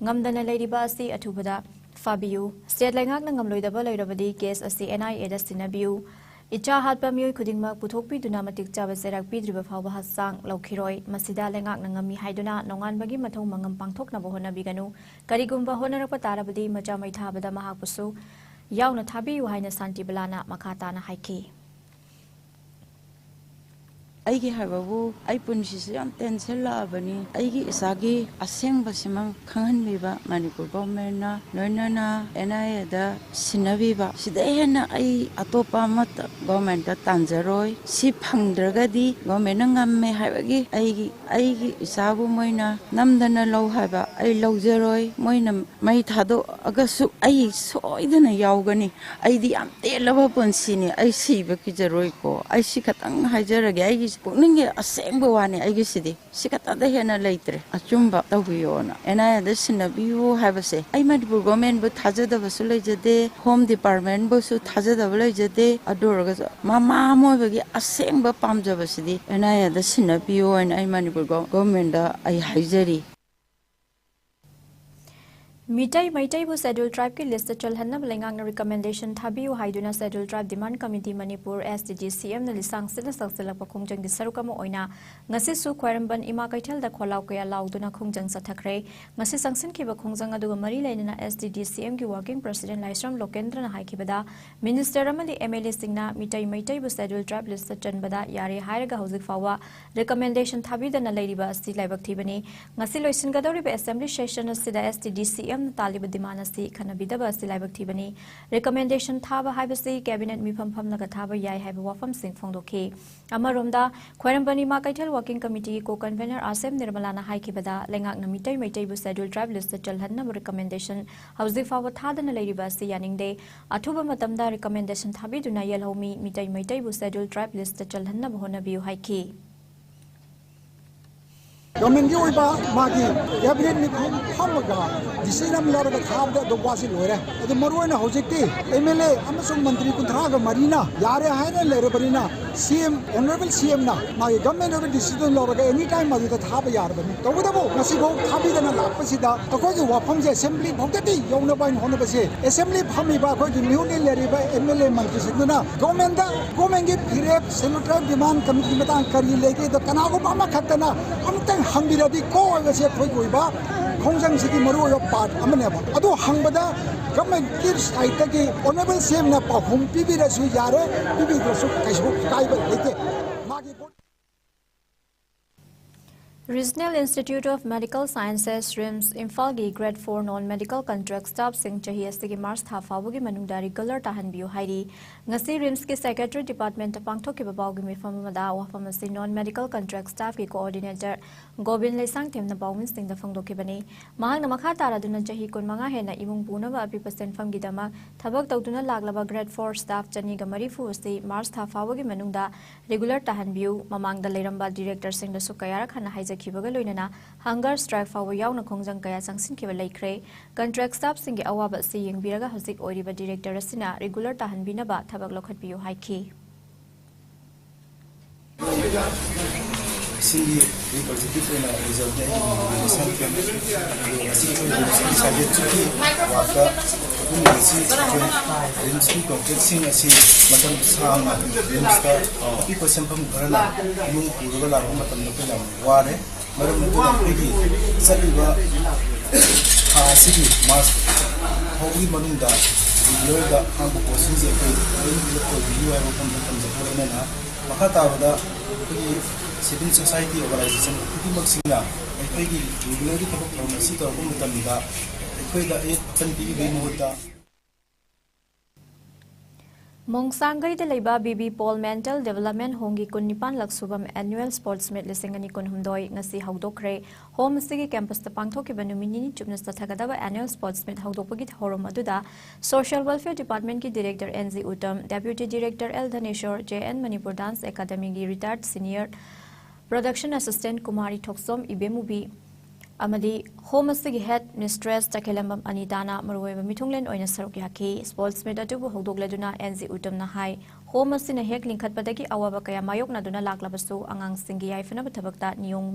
ꯉꯝꯗꯅ ꯂꯩꯔꯤꯕ ꯑꯁꯤ ꯑꯊꯨꯕꯗ ꯐꯥꯕꯤꯌꯨ꯫ State ꯂꯩꯉꯥꯛꯅ ꯉꯝꯂꯣꯏꯗꯕ ꯂꯩꯔꯕꯗꯤ case ꯑꯁꯤ NIAꯗ ꯁꯤꯟꯅꯕꯤꯌꯨ꯫ ꯏꯆꯥ ꯍꯥꯠꯄ ꯃꯤꯑꯣꯏ ꯈꯨꯗꯤꯡꯃꯛ ꯄꯨꯊꯣꯛꯄꯤꯗꯨꯅ ꯃꯇꯤꯛ ꯆꯥꯕ ꯆꯩꯔꯥꯛ ꯄꯤꯗ꯭ꯔꯤꯕ ꯐꯥꯎꯕ ꯍꯛꯆꯥꯡ ꯂꯧꯈꯤꯔꯣꯏ꯫ ꯃꯁꯤꯗ ꯂꯩꯉꯥꯛꯅ ꯉꯝꯃꯤ ꯍꯥꯏꯗꯨꯅ ꯅꯣꯡꯉꯥꯟꯕꯒꯤ ꯃꯊꯧ ꯃꯉꯝ ꯄꯥꯡꯊꯣꯛꯅꯕ ꯍꯣꯠꯅꯕꯤꯒꯅꯨ꯫ ꯀꯔꯤꯒꯨꯝꯕ ꯍꯣꯠꯅꯔꯛꯄ ꯇꯥꯔꯕꯗꯤ ꯃꯆꯥ ꯃꯩ ꯊꯥꯕꯗ ꯃꯍꯥꯛꯄꯨꯁꯨ ꯌꯥꯎꯅ ꯊꯥꯕꯤꯌꯨ ꯍꯥꯏꯅ ꯁꯥꯟꯇꯤ ꯕꯂꯥꯅ ꯃꯈꯥ ꯇꯥꯅ ꯍꯥꯏꯈꯤ꯫ ꯑꯩꯒꯤ ꯍꯥꯏꯕꯕꯨ, ꯑꯩ ꯄꯨꯟꯁꯤꯁꯦ ꯌꯥꯝ ꯇꯦꯟꯁꯤꯜꯂꯛꯑꯕꯅꯤ꯫ ꯑꯩꯒꯤ ꯏꯆꯥꯒꯤ ꯑꯁꯦꯡꯕꯁꯤꯃ ꯈꯪꯍꯟꯕꯤꯕ ꯃꯅꯤꯄꯨꯔ ꯒꯣꯔꯃꯦꯟꯅ, ꯂꯣꯏꯅꯅ NIAꯗ ꯁꯤꯟꯅꯕꯤꯕ, ꯁꯤꯗꯩ ꯍꯦꯟꯅ ꯑꯩ ꯑꯇꯣꯞꯄ ꯑꯃꯠꯇ ꯒꯣꯔꯃꯦꯟꯗ ꯇꯥꯟꯖꯔꯣꯏ꯫ ꯁꯤ ꯐꯪꯗ꯭ꯔꯒꯗꯤ, ꯒꯣꯔꯃꯦꯟꯅ ꯉꯝꯃꯦ ꯍꯥꯏꯕꯒꯤ ꯑꯩꯒꯤ, ꯑꯩꯒꯤ ꯏꯆꯥꯕꯨ ꯃꯣꯏꯅ ꯅꯝꯗꯅ ꯂꯧ ꯍꯥꯏꯕ ꯑꯩ ꯂꯧꯖꯔꯣꯏ꯫ ꯃꯣꯏꯅ ꯃꯩ ꯊꯥꯗꯣꯛꯑꯒꯁꯨ ꯑꯩ ꯁꯣꯏꯗꯅ ꯌꯥꯎꯒꯅꯤ꯫ ꯑꯩꯗꯤ ꯌꯥꯝ ꯇꯦꯜꯂꯕ ꯄꯨꯟꯁꯤꯅꯤ꯫ ꯑꯩ ꯁꯤꯕ ꯀꯤꯖꯔꯣꯏꯀꯣ꯫ ꯑꯩ ꯁꯤ ꯈꯇꯪ ꯍꯥꯏꯖꯔꯒꯦ, ꯑꯩꯒꯤ ꯄꯨꯛꯅꯤꯡꯒꯤ ꯑꯁꯦꯡꯕ ꯋꯥꯅꯤ꯫ ꯑꯩꯒꯤꯁꯤꯗꯤ ꯁꯤ ꯈꯇꯪꯗ ꯍꯦꯟꯅ ꯂꯩꯇ꯭ꯔꯦ꯫ ꯑꯆꯨꯝꯕ ꯇꯧꯕꯤꯌꯣꯅ, NIAꯗ ꯁꯤꯟꯅꯕꯤꯌꯨ ꯍꯥꯏꯕꯁꯦ, ꯑꯩ ꯃꯅꯤꯄꯨꯔ ꯒꯣꯔꯃꯦꯟꯕꯨ ꯊꯥꯖꯗꯕꯁꯨ ꯂꯩꯖꯗꯦ, ꯍꯣꯝ ꯗꯤꯄꯥꯔꯠꯃꯦꯟꯕꯨꯁꯨ ꯊꯥꯖꯗꯕ ꯂꯩꯖꯗꯦ꯫ ꯑꯗꯨ ꯑꯣꯏꯔꯒꯁꯨ ꯃꯃꯥ ꯑꯃ ꯑꯣꯏꯕꯒꯤ ꯑꯁꯦꯡꯕ ꯄꯥꯝꯖꯕꯁꯤꯗꯤ NIAꯗ ꯁꯤꯟꯅꯕꯤꯌꯨ ꯍꯥꯏꯅ ꯑꯩ ꯃꯅꯤꯄꯨꯔ ꯒꯣ-, ꯒꯣꯔꯃꯦꯟꯗ ꯑꯩ ꯍꯥꯏꯖꯔꯤ꯫ ꯃꯤꯇꯩ ꯃꯩꯇꯩꯕꯨ Scheduled Tribeꯀꯤ listꯇ ꯆꯜꯍꯟꯅꯕ ꯂꯩꯉꯥꯛꯅ recommendation ꯊꯥꯕꯤꯌꯨ ꯍꯥꯏꯗꯨꯅ Scheduled Tribe Demand Committee Manipur, STDCMꯅ ꯂꯤꯁꯥꯡ ꯁꯤꯠꯅ ꯆꯪꯁꯤꯜꯂꯛꯄ ꯈꯣꯡꯖꯪꯒꯤ ꯁꯔꯨꯛ ꯑꯃ ꯑꯣꯏꯅ ꯉꯁꯤꯁꯨ ꯈ꯭ꯋꯥꯏꯔꯝꯕꯟ ꯏꯃꯥ ꯀꯩꯊꯦꯜꯗ ꯈꯣꯜꯂꯥꯎ ꯀꯌꯥ ꯂꯥꯎꯗꯨꯅ ꯈꯣꯡꯖꯪ ꯆꯠꯊꯈ꯭ꯔꯦ꯫ ꯉꯁꯤ ꯆꯪꯁꯤꯟꯈꯤꯕ ꯈꯣꯡꯖꯪ ꯑꯗꯨꯒ ꯃꯔꯤ ꯂꯩꯅꯅ STDCMꯒꯤ working president ꯂꯥꯏꯁ꯭ꯔꯝ ꯂꯣꯀꯦꯟꯗ꯭ꯔꯅ ꯍꯥꯏꯈꯤꯕꯗ, minister ꯑꯃꯗꯤ MLAꯁꯤꯡꯅ ꯃꯤꯇꯩ ꯃꯩꯇꯩꯕꯨ Scheduled Tribe listꯇ ꯆꯟꯕꯗ ꯌꯥꯔꯦ ꯍꯥꯏꯔꯒ ꯍꯧꯖꯤꯛ ꯐꯥꯎꯕ recommendation ꯊꯥꯕꯤꯗꯅ ꯂꯩꯔꯤꯕ ꯑꯁꯤ ꯂꯥꯏꯕꯛ ꯊꯤꯕꯅꯤ꯫ ꯉꯁꯤ ꯂꯣꯏꯁꯤꯟꯒꯗꯧꯔꯤꯕ assembly session ꯑꯁꯤꯗ STDCMꯅ ꯇꯥꯜꯂꯤꯕ demand ꯑꯁꯤ ꯈꯟꯅꯕꯤꯗꯕ ꯑꯁꯤ ꯂꯥꯏꯕꯛ ꯊꯤꯕꯅꯤ꯫ Recommendation ꯊꯥꯕ ꯍꯥꯏꯕꯁꯤ cabinet ꯃꯤꯐꯝ ꯐꯝꯂꯒ ꯊꯥꯕ ꯌꯥꯏ ꯍꯥꯏꯕ ꯋꯥꯐꯝꯁꯤꯡ ꯐꯣꯡꯗꯣꯛꯈꯤ꯫ ꯑꯃꯔꯣꯝꯗ, ꯈ꯭ꯋꯥꯏꯔꯝꯕꯟ ꯏꯃꯥ ꯀꯩꯊꯦꯜ working committeeꯒꯤ co-convener ꯑꯥꯁꯦꯝ ꯅꯤꯔꯃꯂꯥꯅ ꯍꯥꯏꯈꯤꯕꯗ, ꯂꯩꯉꯥꯛꯅ ꯃꯤꯇꯩ ꯃꯩꯇꯩꯕꯨ Scheduled Tribe listꯇ ꯆꯜꯍꯟꯅꯕ recommendation ꯍꯧꯖꯤꯛ ꯐꯥꯎꯕ ꯊꯥꯗꯅ ꯂꯩꯔꯤꯕ ꯑꯁꯤ ꯌꯥꯅꯤꯡꯗꯦ꯫ ꯑꯊꯨꯕ ꯃꯇꯝꯗ recommendation ꯊꯥꯕꯤꯗꯨꯅ ꯌꯦꯜꯍꯧꯃꯤ ꯃꯤꯇꯩ ꯃꯩꯇꯩꯕꯨ Scheduled Tribe listꯇ ꯆꯜꯍꯟꯅꯕ ꯍꯣꯠꯅꯕꯤꯌꯨ ꯍꯥꯏꯈꯤ꯫ Governmentꯀꯤ ꯑꯣꯏꯕ ꯃꯥꯒꯤ cabinet ꯃꯤꯐꯝ ꯐꯝꯃꯒ decision ꯑꯃ ꯂꯧꯔꯒ ꯊꯥꯕꯗ ꯑꯗꯨꯝ ꯋꯥꯁꯤ ꯂꯣꯏꯔꯦ꯫ ꯑꯗꯨ ꯃꯔꯨꯑꯣꯏꯅ ꯍꯧꯖꯤꯛꯇꯤ MLA ꯑꯃꯁꯨꯡ ꯃꯟꯇ꯭ꯔꯤ ꯀꯨꯟꯊ꯭ꯔꯥꯒ ꯃꯔꯤꯅ ꯌꯥꯔꯦ ꯍꯥꯏꯅ ꯂꯩꯔꯕꯅꯤꯅ, CM, Honorable CMꯅ ꯃꯥꯒꯤ government ꯑꯣꯏꯕ decision ꯂꯧꯔꯒ any time ꯑꯗꯨꯗ ꯊꯥꯕ ꯌꯥꯔꯕꯅꯤ꯫ ꯇꯧꯕꯇꯕꯨ ꯉꯁꯤꯐꯥꯎ ꯊꯥꯕꯤꯗꯅ ꯂꯥꯛꯄꯁꯤꯗ ꯑꯩꯈꯣꯏꯒꯤ ꯋꯥꯐꯝꯁꯦ assembly ꯐꯥꯎꯗꯗꯤ ꯌꯧꯅꯕ ꯍꯥꯏꯅ ꯍꯣꯠꯅꯕꯁꯦ, assembly ꯐꯝꯃꯤꯕ ꯑꯩꯈꯣꯏꯒꯤ ꯃꯤꯍꯨꯠꯅ ꯂꯩꯔꯤꯕ MLA ꯃꯟꯇ꯭ꯔꯤꯁꯤꯡꯗꯨꯅ governmentꯗ, governmentꯀꯤ ꯐꯤꯔꯦꯞ, Scheduled Tribe Demand Committeeꯒꯤ ꯃꯇꯥꯡ ꯀꯔꯤ ꯂꯩꯒꯦꯗꯣ ꯀꯅꯥꯒꯨꯝꯕ ꯑꯃꯈꯛꯇꯅ ꯑꯃꯨꯛꯇꯪ ꯍꯪꯕꯤꯔꯗꯤ ꯀꯣ ꯍꯥꯏꯕꯁꯦ ꯑꯩꯈꯣꯏꯒꯤ ꯑꯣꯏꯕ ꯈꯣꯡꯖꯪꯁꯤꯒꯤ ꯃꯔꯨꯑꯣꯏꯕ part ꯑꯃꯅꯦꯕ꯫ ꯑꯗꯨ ꯍꯪꯕꯗ governmentꯀꯤ sideꯇꯒꯤ Honorable CMꯅ ꯄꯥꯎꯈꯨꯝ ꯄꯤꯕꯤꯔꯁꯨ ꯌꯥꯔꯦ, ꯄꯤꯕꯤꯗ꯭ꯔꯁꯨ ꯀꯩꯁꯨ ꯑꯀꯥꯏꯕ ꯂꯩꯇꯦ꯫ ꯃꯥꯒꯤ Regional Institute of Medical Sciences, RIMS, ꯏꯝꯐꯥꯜꯒꯤ grade four non medical contract staffꯁꯤꯡ ꯆꯍꯤ ꯑꯁꯤꯒꯤ March ꯊꯥ ꯐꯥꯎꯕꯒꯤ ꯃꯅꯨꯡꯗ regular ꯇꯥꯍꯟꯕꯤꯌꯨ ꯍꯥꯏꯔꯤ꯫ ꯉꯁꯤ RIMSꯀꯤ secretary departmentꯇ ꯄꯥꯡꯊꯣꯛꯈꯤꯕ ꯄꯥꯎꯒꯤ ꯃꯤꯐꯝ ꯑꯃꯗ ꯋꯥꯐꯝ ꯑꯁꯤ non medical contract staffꯀꯤ coordinator Gobin ꯂꯩꯁꯥꯡꯊꯦꯝꯅ ꯄꯥꯎꯃꯤꯁꯤꯡꯗ ꯐꯣꯡꯗꯣꯛꯈꯤꯕꯅꯤ꯫ ꯃꯍꯥꯛꯅ ꯃꯈꯥ ꯇꯥꯔꯗꯨꯅ ꯆꯍꯤ ꯀꯨꯟꯃꯉꯥ ꯍꯦꯟꯅ ꯏꯃꯨꯡ ꯄꯨꯅꯕ ꯑꯄꯤꯛꯄ ꯁꯦꯟꯐꯝꯒꯤꯗꯃꯛ ꯊꯕꯛ ꯇꯧꯗꯨꯅ ꯂꯥꯛꯂꯕ grade four staff ꯆꯅꯤꯒ ꯃꯔꯤꯐꯨ ꯑꯁꯤ March ꯊꯥ ꯐꯥꯎꯕꯒꯤ ꯃꯅꯨꯡꯗ regular ꯇꯥꯍꯟꯕꯤꯌꯨ꯫ ꯃꯃꯥꯡꯗ ꯂꯩꯔꯝꯕ directorꯁꯤꯡꯗꯁꯨ ꯀꯌꯥꯔꯛ ꯍꯟꯅ ꯍꯥꯏꯖꯈꯤꯕꯒ ꯂꯣꯏꯅꯅ hunger strike ꯐꯥꯎꯕ ꯌꯥꯎꯅ ꯈꯣꯡꯖꯪ ꯀꯌꯥ ꯆꯪꯁꯤꯟꯈꯤꯕ ꯂꯩꯈ꯭ꯔꯦ꯫ Contract staffꯁꯤꯡꯒꯤ ꯑꯋꯥꯕ ꯑꯁꯤ ꯌꯦꯡꯕꯤꯔꯒ ꯍꯧꯖꯤꯛ ꯑꯣꯏꯔꯤꯕ director ꯑꯁꯤꯅ regular ꯇꯥꯍꯟꯕꯤꯅꯕ ꯊꯕꯛ ꯂꯧꯈꯠꯄꯤꯌꯨ ꯍꯥꯏꯈꯤ꯫ ꯁꯤꯒꯤ ꯔꯤꯄ꯭ꯔꯖꯦꯟꯇꯦꯇꯤꯚ ꯑꯣꯏꯅ ꯂꯩꯖꯕꯅꯦ ꯑꯩꯒꯤ ꯃꯤꯡ ꯔꯤꯂꯦꯁꯟ ꯀꯦꯝ꯫ ꯑꯗꯨꯒ ꯉꯁꯤ ꯑꯩꯈꯣꯏ ꯔꯤꯝꯁꯀꯤ ꯁꯥꯏꯗꯦꯠꯁꯨꯀꯤ ꯋꯥꯔꯗꯇ ꯑꯍꯨꯝ ꯑꯁꯤ ꯑꯩꯈꯣꯏ ꯔꯤꯝꯁꯀꯤ ꯀꯣꯟꯇ꯭ꯔꯦꯛꯁꯤꯡ ꯑꯁꯤ ꯃꯇꯝ ꯁꯥꯡꯅ ꯔꯤꯝꯁꯇ ꯑꯄꯤꯛꯄ ꯁꯦꯟꯐꯝ ꯈꯔꯅ ꯏꯃꯨꯡ ꯄꯨꯔꯒ ꯂꯥꯛꯄ ꯃꯇꯝꯗ ꯑꯩꯈꯣꯏ ꯌꯥꯝ ꯋꯥꯔꯦ꯫ ꯃꯔꯝ ꯑꯗꯨꯅ ꯑꯩꯈꯣꯏꯒꯤ ꯆꯠꯂꯤꯕ ꯊꯥ ꯑꯁꯤꯒꯤ ꯃꯥꯔꯆ ꯐꯥꯎꯕꯒꯤ ꯃꯅꯨꯡꯗ ꯔꯤꯒꯨꯂꯔꯗ ꯍꯥꯡꯕ ꯄꯣꯁꯁꯤꯡꯁꯦ ꯑꯩꯈꯣꯏ ꯂꯣꯏꯅ ꯐꯤꯜ ꯑꯞ ꯇꯧꯕꯤꯌꯨ ꯍꯥꯏꯕ ꯋꯥꯐꯝꯗ ꯊꯝꯖꯕ ꯂꯣꯏꯅꯅ ꯃꯈꯥ ꯇꯥꯕꯗ ꯑꯩꯈꯣꯏꯒꯤ ꯁꯤꯚꯤꯜ ꯁꯣꯁꯥꯏꯇꯤ ꯑꯣꯔꯒꯅꯥꯏꯖꯦꯁꯟ ꯈꯨꯗꯤꯡꯃꯛꯁꯤꯡꯅ ꯑꯩꯈꯣꯏꯒꯤ ꯔꯤꯒꯨꯂꯔꯒꯤ ꯊꯕꯛ ꯊꯧꯔꯝ ꯑꯁꯤ ꯇꯧꯔꯛꯄ ꯃꯇꯝꯗ ꯑꯩꯈꯣꯏꯗ ꯑꯌꯦꯠ ꯑꯄꯟ ꯄꯤꯕꯤꯕꯒꯤ ꯃꯍꯨꯠꯇ ꯃꯣꯡꯁꯥꯡꯒꯩꯗ ꯂꯩꯕ B B Paul mental development ꯍꯣꯝꯒꯤ ꯀꯨꯟꯅꯤꯄꯥꯟꯂꯛ ꯁꯨꯕ ꯑꯦꯅꯨꯋꯦꯜ ꯁ꯭ꯄꯣꯔꯠꯁ ꯃꯤꯠ ꯂꯤꯁꯤꯡ ꯑꯅꯤ ꯀꯨꯟꯍꯨꯝꯗꯣꯏ ꯉꯁꯤ ꯍꯧꯗꯣꯛꯈ꯭ꯔꯦ꯫ ꯍꯣꯝ ꯑꯁꯤꯒꯤ ꯀꯦꯝꯄꯁꯇ ꯄꯥꯡꯊꯣꯛꯈꯤꯕ ꯅꯨꯃꯤꯠ ꯅꯤꯅꯤ ꯆꯨꯞꯅ ꯆꯠꯊꯒꯗꯕ ꯑꯦꯅꯨꯋꯦꯜ ꯁ꯭ꯄꯣꯔꯠꯁ ꯃꯤꯠ ꯍꯧꯗꯣꯛꯄꯒꯤ ꯊꯧꯔꯝ ꯑꯗꯨꯗ ꯁꯣꯁꯤꯌꯦꯜ ꯋꯦꯜꯐꯤꯌꯔ ꯗꯤꯄꯥꯔꯠꯃꯦꯟꯠꯀꯤ director N G Uttam, deputy director L Dhaneshor, J N Manipur dance ꯑꯦꯀꯥꯗꯃꯤꯒꯤ retired senior production assistant Kumari Thokchom Ibemmubi ꯑꯃꯗꯤ ꯍꯣꯝ ꯑꯁꯤꯒꯤ ꯍꯦꯗ ꯃꯤꯁꯇ꯭ꯔꯦꯁ ꯇꯈꯦꯂꯝꯕꯝ ꯑꯅꯤꯇꯥꯅ ꯃꯔꯨꯑꯣꯏꯕ ꯃꯤꯊꯨꯡꯂꯦꯟ ꯑꯣꯏꯅ ꯁꯔꯨꯛ ꯌꯥꯈꯤ꯫ ꯁ꯭ꯄꯣꯔꯠꯁ ꯃꯤꯠ ꯑꯗꯨꯕꯨ ꯍꯧꯗꯣꯛꯂꯗꯨꯅ ꯑꯦꯟ ꯖꯤ ꯎꯇꯝꯅ ꯍꯥꯏ, ꯍꯣꯝ ꯑꯁꯤꯅ ꯍꯦꯛ ꯂꯤꯡꯈꯠꯄꯗꯒꯤ ꯑꯋꯥꯕ ꯀꯌꯥ ꯃꯥꯌꯣꯛꯅꯗꯨꯅ ꯂꯥꯛꯂꯕꯁꯨ ꯑꯉꯥꯡꯁꯤꯡꯒꯤ ꯌꯥꯏꯐꯅꯕ ꯊꯕꯛꯇ ꯅꯤꯌꯣꯝ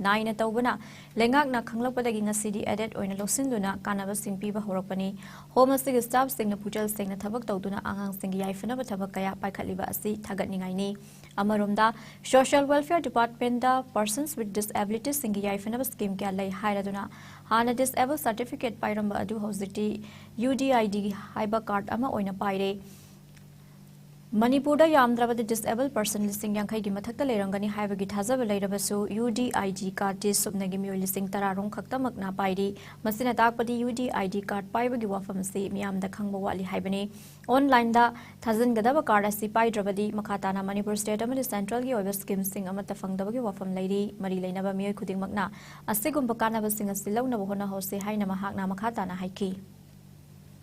ꯅꯥꯏꯅ ꯇꯧꯕꯅ ꯂꯩꯉꯥꯛꯅ ꯈꯪꯂꯛꯄꯗꯒꯤ ꯉꯁꯤꯗꯤ ꯑꯦꯗꯦꯠ ꯑꯣꯏꯅ ꯂꯧꯁꯤꯟꯗꯨꯅ ꯀꯥꯟꯅꯕꯁꯤꯡ ꯄꯤꯕ ꯍꯧꯔꯛꯄꯅꯤ꯫ ꯍꯣꯝ ꯑꯁꯤꯒꯤ ꯁ꯭ꯇꯥꯐꯁꯤꯡꯅ ꯄꯨꯛꯆꯦꯜ ꯁꯦꯡꯅ ꯊꯕꯛ ꯇꯧꯗꯨꯅ ꯑꯉꯥꯡꯁꯤꯡꯒꯤ ꯌꯥꯏꯐꯅꯕ ꯊꯕꯛ ꯀꯌꯥ ꯄꯥꯏꯈꯠꯂꯤꯕ ꯑꯁꯤ ꯊꯥꯒꯠꯅꯤꯡꯉꯥꯏꯅꯤ꯫ ꯑꯃꯔꯣꯝꯗ, ꯁꯣꯁꯤꯌꯦꯜ ꯋꯦꯜꯐꯤꯌꯔ ꯗꯤꯄꯥꯔꯠꯃꯦꯟꯠꯇ ꯄꯔꯁꯟꯁ ꯋꯤꯠ ꯗꯤꯁꯑꯦꯕꯤꯂꯤꯇꯤꯁꯁꯤꯡꯒꯤ ꯌꯥꯏꯐꯅꯕ ꯁ꯭ꯀꯤꯝ ꯀꯌꯥ ꯂꯩ ꯍꯥꯏꯔꯗꯨꯅ ꯍꯥꯟꯅ ꯗꯤꯁꯑꯦꯕꯜ ꯁꯥꯔꯇꯤꯐꯤꯀꯦꯠ ꯄꯥꯏꯔꯝꯕ ꯑꯗꯨ ꯍꯧꯖꯤꯛꯇꯤ ꯌꯨ ꯗꯤ ꯑꯥꯏ ꯗꯤ ꯍꯥꯏꯕ ꯀꯥꯔꯗ ꯑꯃ ꯑꯣꯏꯅ ꯄꯥꯏꯔꯦ꯫ ꯃꯅꯤꯄꯨꯔꯗ ꯌꯥꯝꯗ꯭ꯔꯕꯗ ꯗꯤꯁꯑꯦꯕꯜ ꯄꯔꯁꯟ ꯂꯤꯁꯤꯡ ꯌꯥꯡꯈꯩꯒꯤ ꯃꯊꯛꯇ ꯂꯩꯔꯝꯒꯅꯤ ꯍꯥꯏꯕꯒꯤ ꯊꯥꯖꯕ ꯂꯩꯔꯕꯁꯨ ꯌꯨ ꯗꯤ ꯑꯥꯏ ꯗꯤ ꯀꯥꯔꯗꯇꯤ ꯁꯨꯞꯅꯒꯤ ꯃꯤꯑꯣꯏ ꯂꯤꯁꯤꯡ ꯇꯔꯥ ꯔꯣꯝ ꯈꯛꯇꯃꯛꯅ ꯄꯥꯏꯔꯤ꯫ ꯃꯁꯤꯅ ꯇꯥꯛꯄꯗꯤ U D I D card ꯄꯥꯏꯕꯒꯤ ꯋꯥꯐꯝ ꯑꯁꯤ ꯃꯤꯌꯥꯝꯗ ꯈꯪꯕ ꯋꯥꯠꯂꯤ ꯍꯥꯏꯕꯅꯤ꯫ ꯑꯣꯟꯂꯥꯏꯟꯗ ꯊꯥꯖꯤꯟꯒꯗꯕ ꯀꯥꯔꯗ ꯑꯁꯤ ꯄꯥꯏꯗ꯭ꯔꯕꯗꯤ ꯃꯈꯥ ꯇꯥꯅ ꯃꯅꯤꯄꯨꯔ ꯁ꯭ꯇꯦꯠ ꯑꯃꯗꯤ ꯁꯦꯟꯇ꯭ꯔꯦꯜꯒꯤ ꯑꯣꯏꯕ ꯁ꯭ꯀꯤꯝꯁꯤꯡ ꯑꯃꯠꯇ ꯐꯪꯗꯕꯒꯤ ꯋꯥꯐꯝ ꯂꯩꯔꯤ꯫ ꯃꯔꯤ ꯂꯩꯅꯕ ꯃꯤꯑꯣꯏ ꯈꯨꯗꯤꯡꯃꯛꯅ ꯑꯁꯤꯒꯨꯝꯕ ꯀꯥꯟꯅꯕꯁꯤꯡ ꯑꯁꯤ ꯂꯧꯅꯕ ꯍꯣꯠꯅꯍꯧꯁꯤ ꯍꯥꯏꯅ ꯃꯍꯥꯛꯅ ꯃꯈꯥ ꯇꯥꯅ ꯍꯥꯏꯈꯤ꯫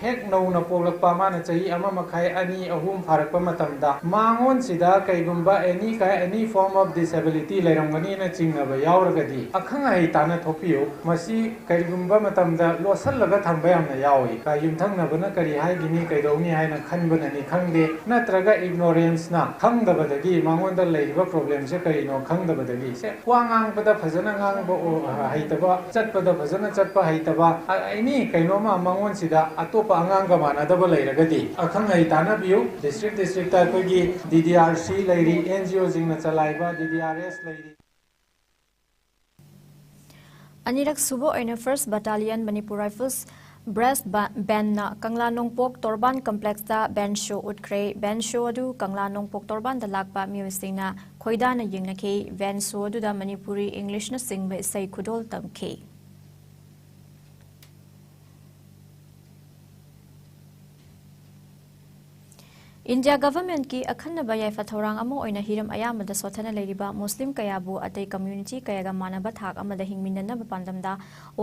ꯍꯦꯛ ꯅꯧꯅ ꯄꯣꯛꯂꯛꯄ, ꯃꯥꯅ ꯆꯍꯤ ꯑꯃ ꯃꯈꯥꯏ, ꯑꯅꯤ, ꯑꯍꯨꯝ ꯐꯥꯔꯛꯄ ꯃꯇꯝꯗ ꯃꯉꯣꯟꯁꯤꯗ ꯀꯩꯒꯨꯝꯕ any kind, any form of disability ꯂꯩꯔꯝꯒꯅꯤꯅ ꯆꯤꯡꯅꯕ ꯌꯥꯎꯔꯒꯗꯤ, ꯑꯈꯪ ꯑꯍꯩ ꯇꯥꯟꯅ ꯊꯣꯛꯄꯤꯌꯨ꯫ ꯃꯁꯤ ꯀꯔꯤꯒꯨꯝꯕ ꯃꯇꯝꯗ ꯂꯣꯠꯁꯤꯜꯂꯒ ꯊꯝꯕ ꯌꯥꯝꯅ ꯌꯥꯎꯏ꯫ ꯀ-, ꯌꯨꯝꯊꯪꯅꯕꯅ ꯀꯔꯤ ꯍꯥꯏꯒꯅꯤ, ꯀꯩꯗꯧꯅꯤ ꯍꯥꯏꯅ ꯈꯟꯕꯅꯅꯤ ꯈꯪꯗꯦ, ꯅꯠꯇ꯭ꯔꯒ ignorance ꯅ, ꯈꯪꯗꯕꯗꯒꯤ, ꯃꯉꯣꯟꯗ ꯂꯩꯔꯤꯕ problem ꯁꯦ ꯀꯔꯤꯅꯣ ꯈꯪꯗꯕꯗꯒꯤ, ꯁꯦ, ꯋꯥ ꯉꯥꯡꯕꯗ ꯐꯖꯅ ꯉꯥꯡꯕ ꯑꯣ-, ꯍꯩꯇꯕ, ꯆꯠꯄꯗ ꯐꯖꯅ ꯆꯠꯄ ꯍꯩꯇꯕ, ꯑ-, any ꯀꯩꯅꯣꯝꯃ ꯃꯉꯣꯟꯁꯤꯗ ꯑꯇꯣꯞꯄ ꯑꯉꯥꯡꯒ ꯃꯥꯟꯅꯗꯕ ꯂꯩꯔꯒꯗꯤ, ꯑꯈꯪ ꯑꯍꯩ ꯇꯥꯟꯅꯕꯤꯌꯨ꯫ District district ꯇ ꯑꯩꯈꯣꯏꯒꯤ D D R C ꯂꯩꯔꯤ, N G O ꯁꯤꯡꯅ ꯆꯂꯥꯏꯕ D D R S ꯂꯩꯔꯤ꯫ ꯑꯅꯤꯔꯛ ꯁꯨꯕ ꯑꯣꯏꯅ First Battalion Manipur Rifles Brass Ba-, Band ꯅ ꯀꯪꯂꯥ ꯅꯣꯡꯄꯣꯛ ꯇꯣꯔꯕꯥꯟ complex ꯇ band show ꯎꯠꯈ꯭ꯔꯦ꯫ Band show ꯑꯗꯨ ꯀꯪꯂꯥ ꯅꯣꯡꯄꯣꯛ ꯇꯣꯔꯕꯥꯟꯗ ꯂꯥꯛꯄ ꯃꯤꯑꯣꯏꯁꯤꯡꯅ ꯈꯣꯏꯗꯥꯅ ꯌꯦꯡꯅꯈꯤ꯫ Band show ꯑꯗꯨꯗ ꯃꯅꯤꯄꯨꯔꯤ, English ꯅꯆꯤꯡꯕ ꯏꯁꯩ ꯈꯨꯗꯣꯜ ꯇꯝꯈꯤ꯫ ꯏꯟꯗꯤꯌꯥ government ꯀꯤ ꯑꯈꯟꯅꯕ ꯌꯥꯏꯐ ꯊꯧꯔꯥꯡ ꯑꯃ ꯑꯣꯏꯅ ꯍꯤꯔꯝ ꯑꯌꯥꯝꯕꯗ ꯁꯣꯠꯊꯅ ꯂꯩꯔꯤꯕ ꯃꯨꯁꯂꯤꯝ ꯀꯌꯥꯕꯨ ꯑꯇꯩ community ꯀꯌꯥꯒ ꯃꯥꯟꯅꯕ ꯊꯥꯛ ꯑꯃꯗ ꯍꯤꯡꯃꯤꯟꯅꯅꯕ ꯄꯥꯟꯗꯝꯗ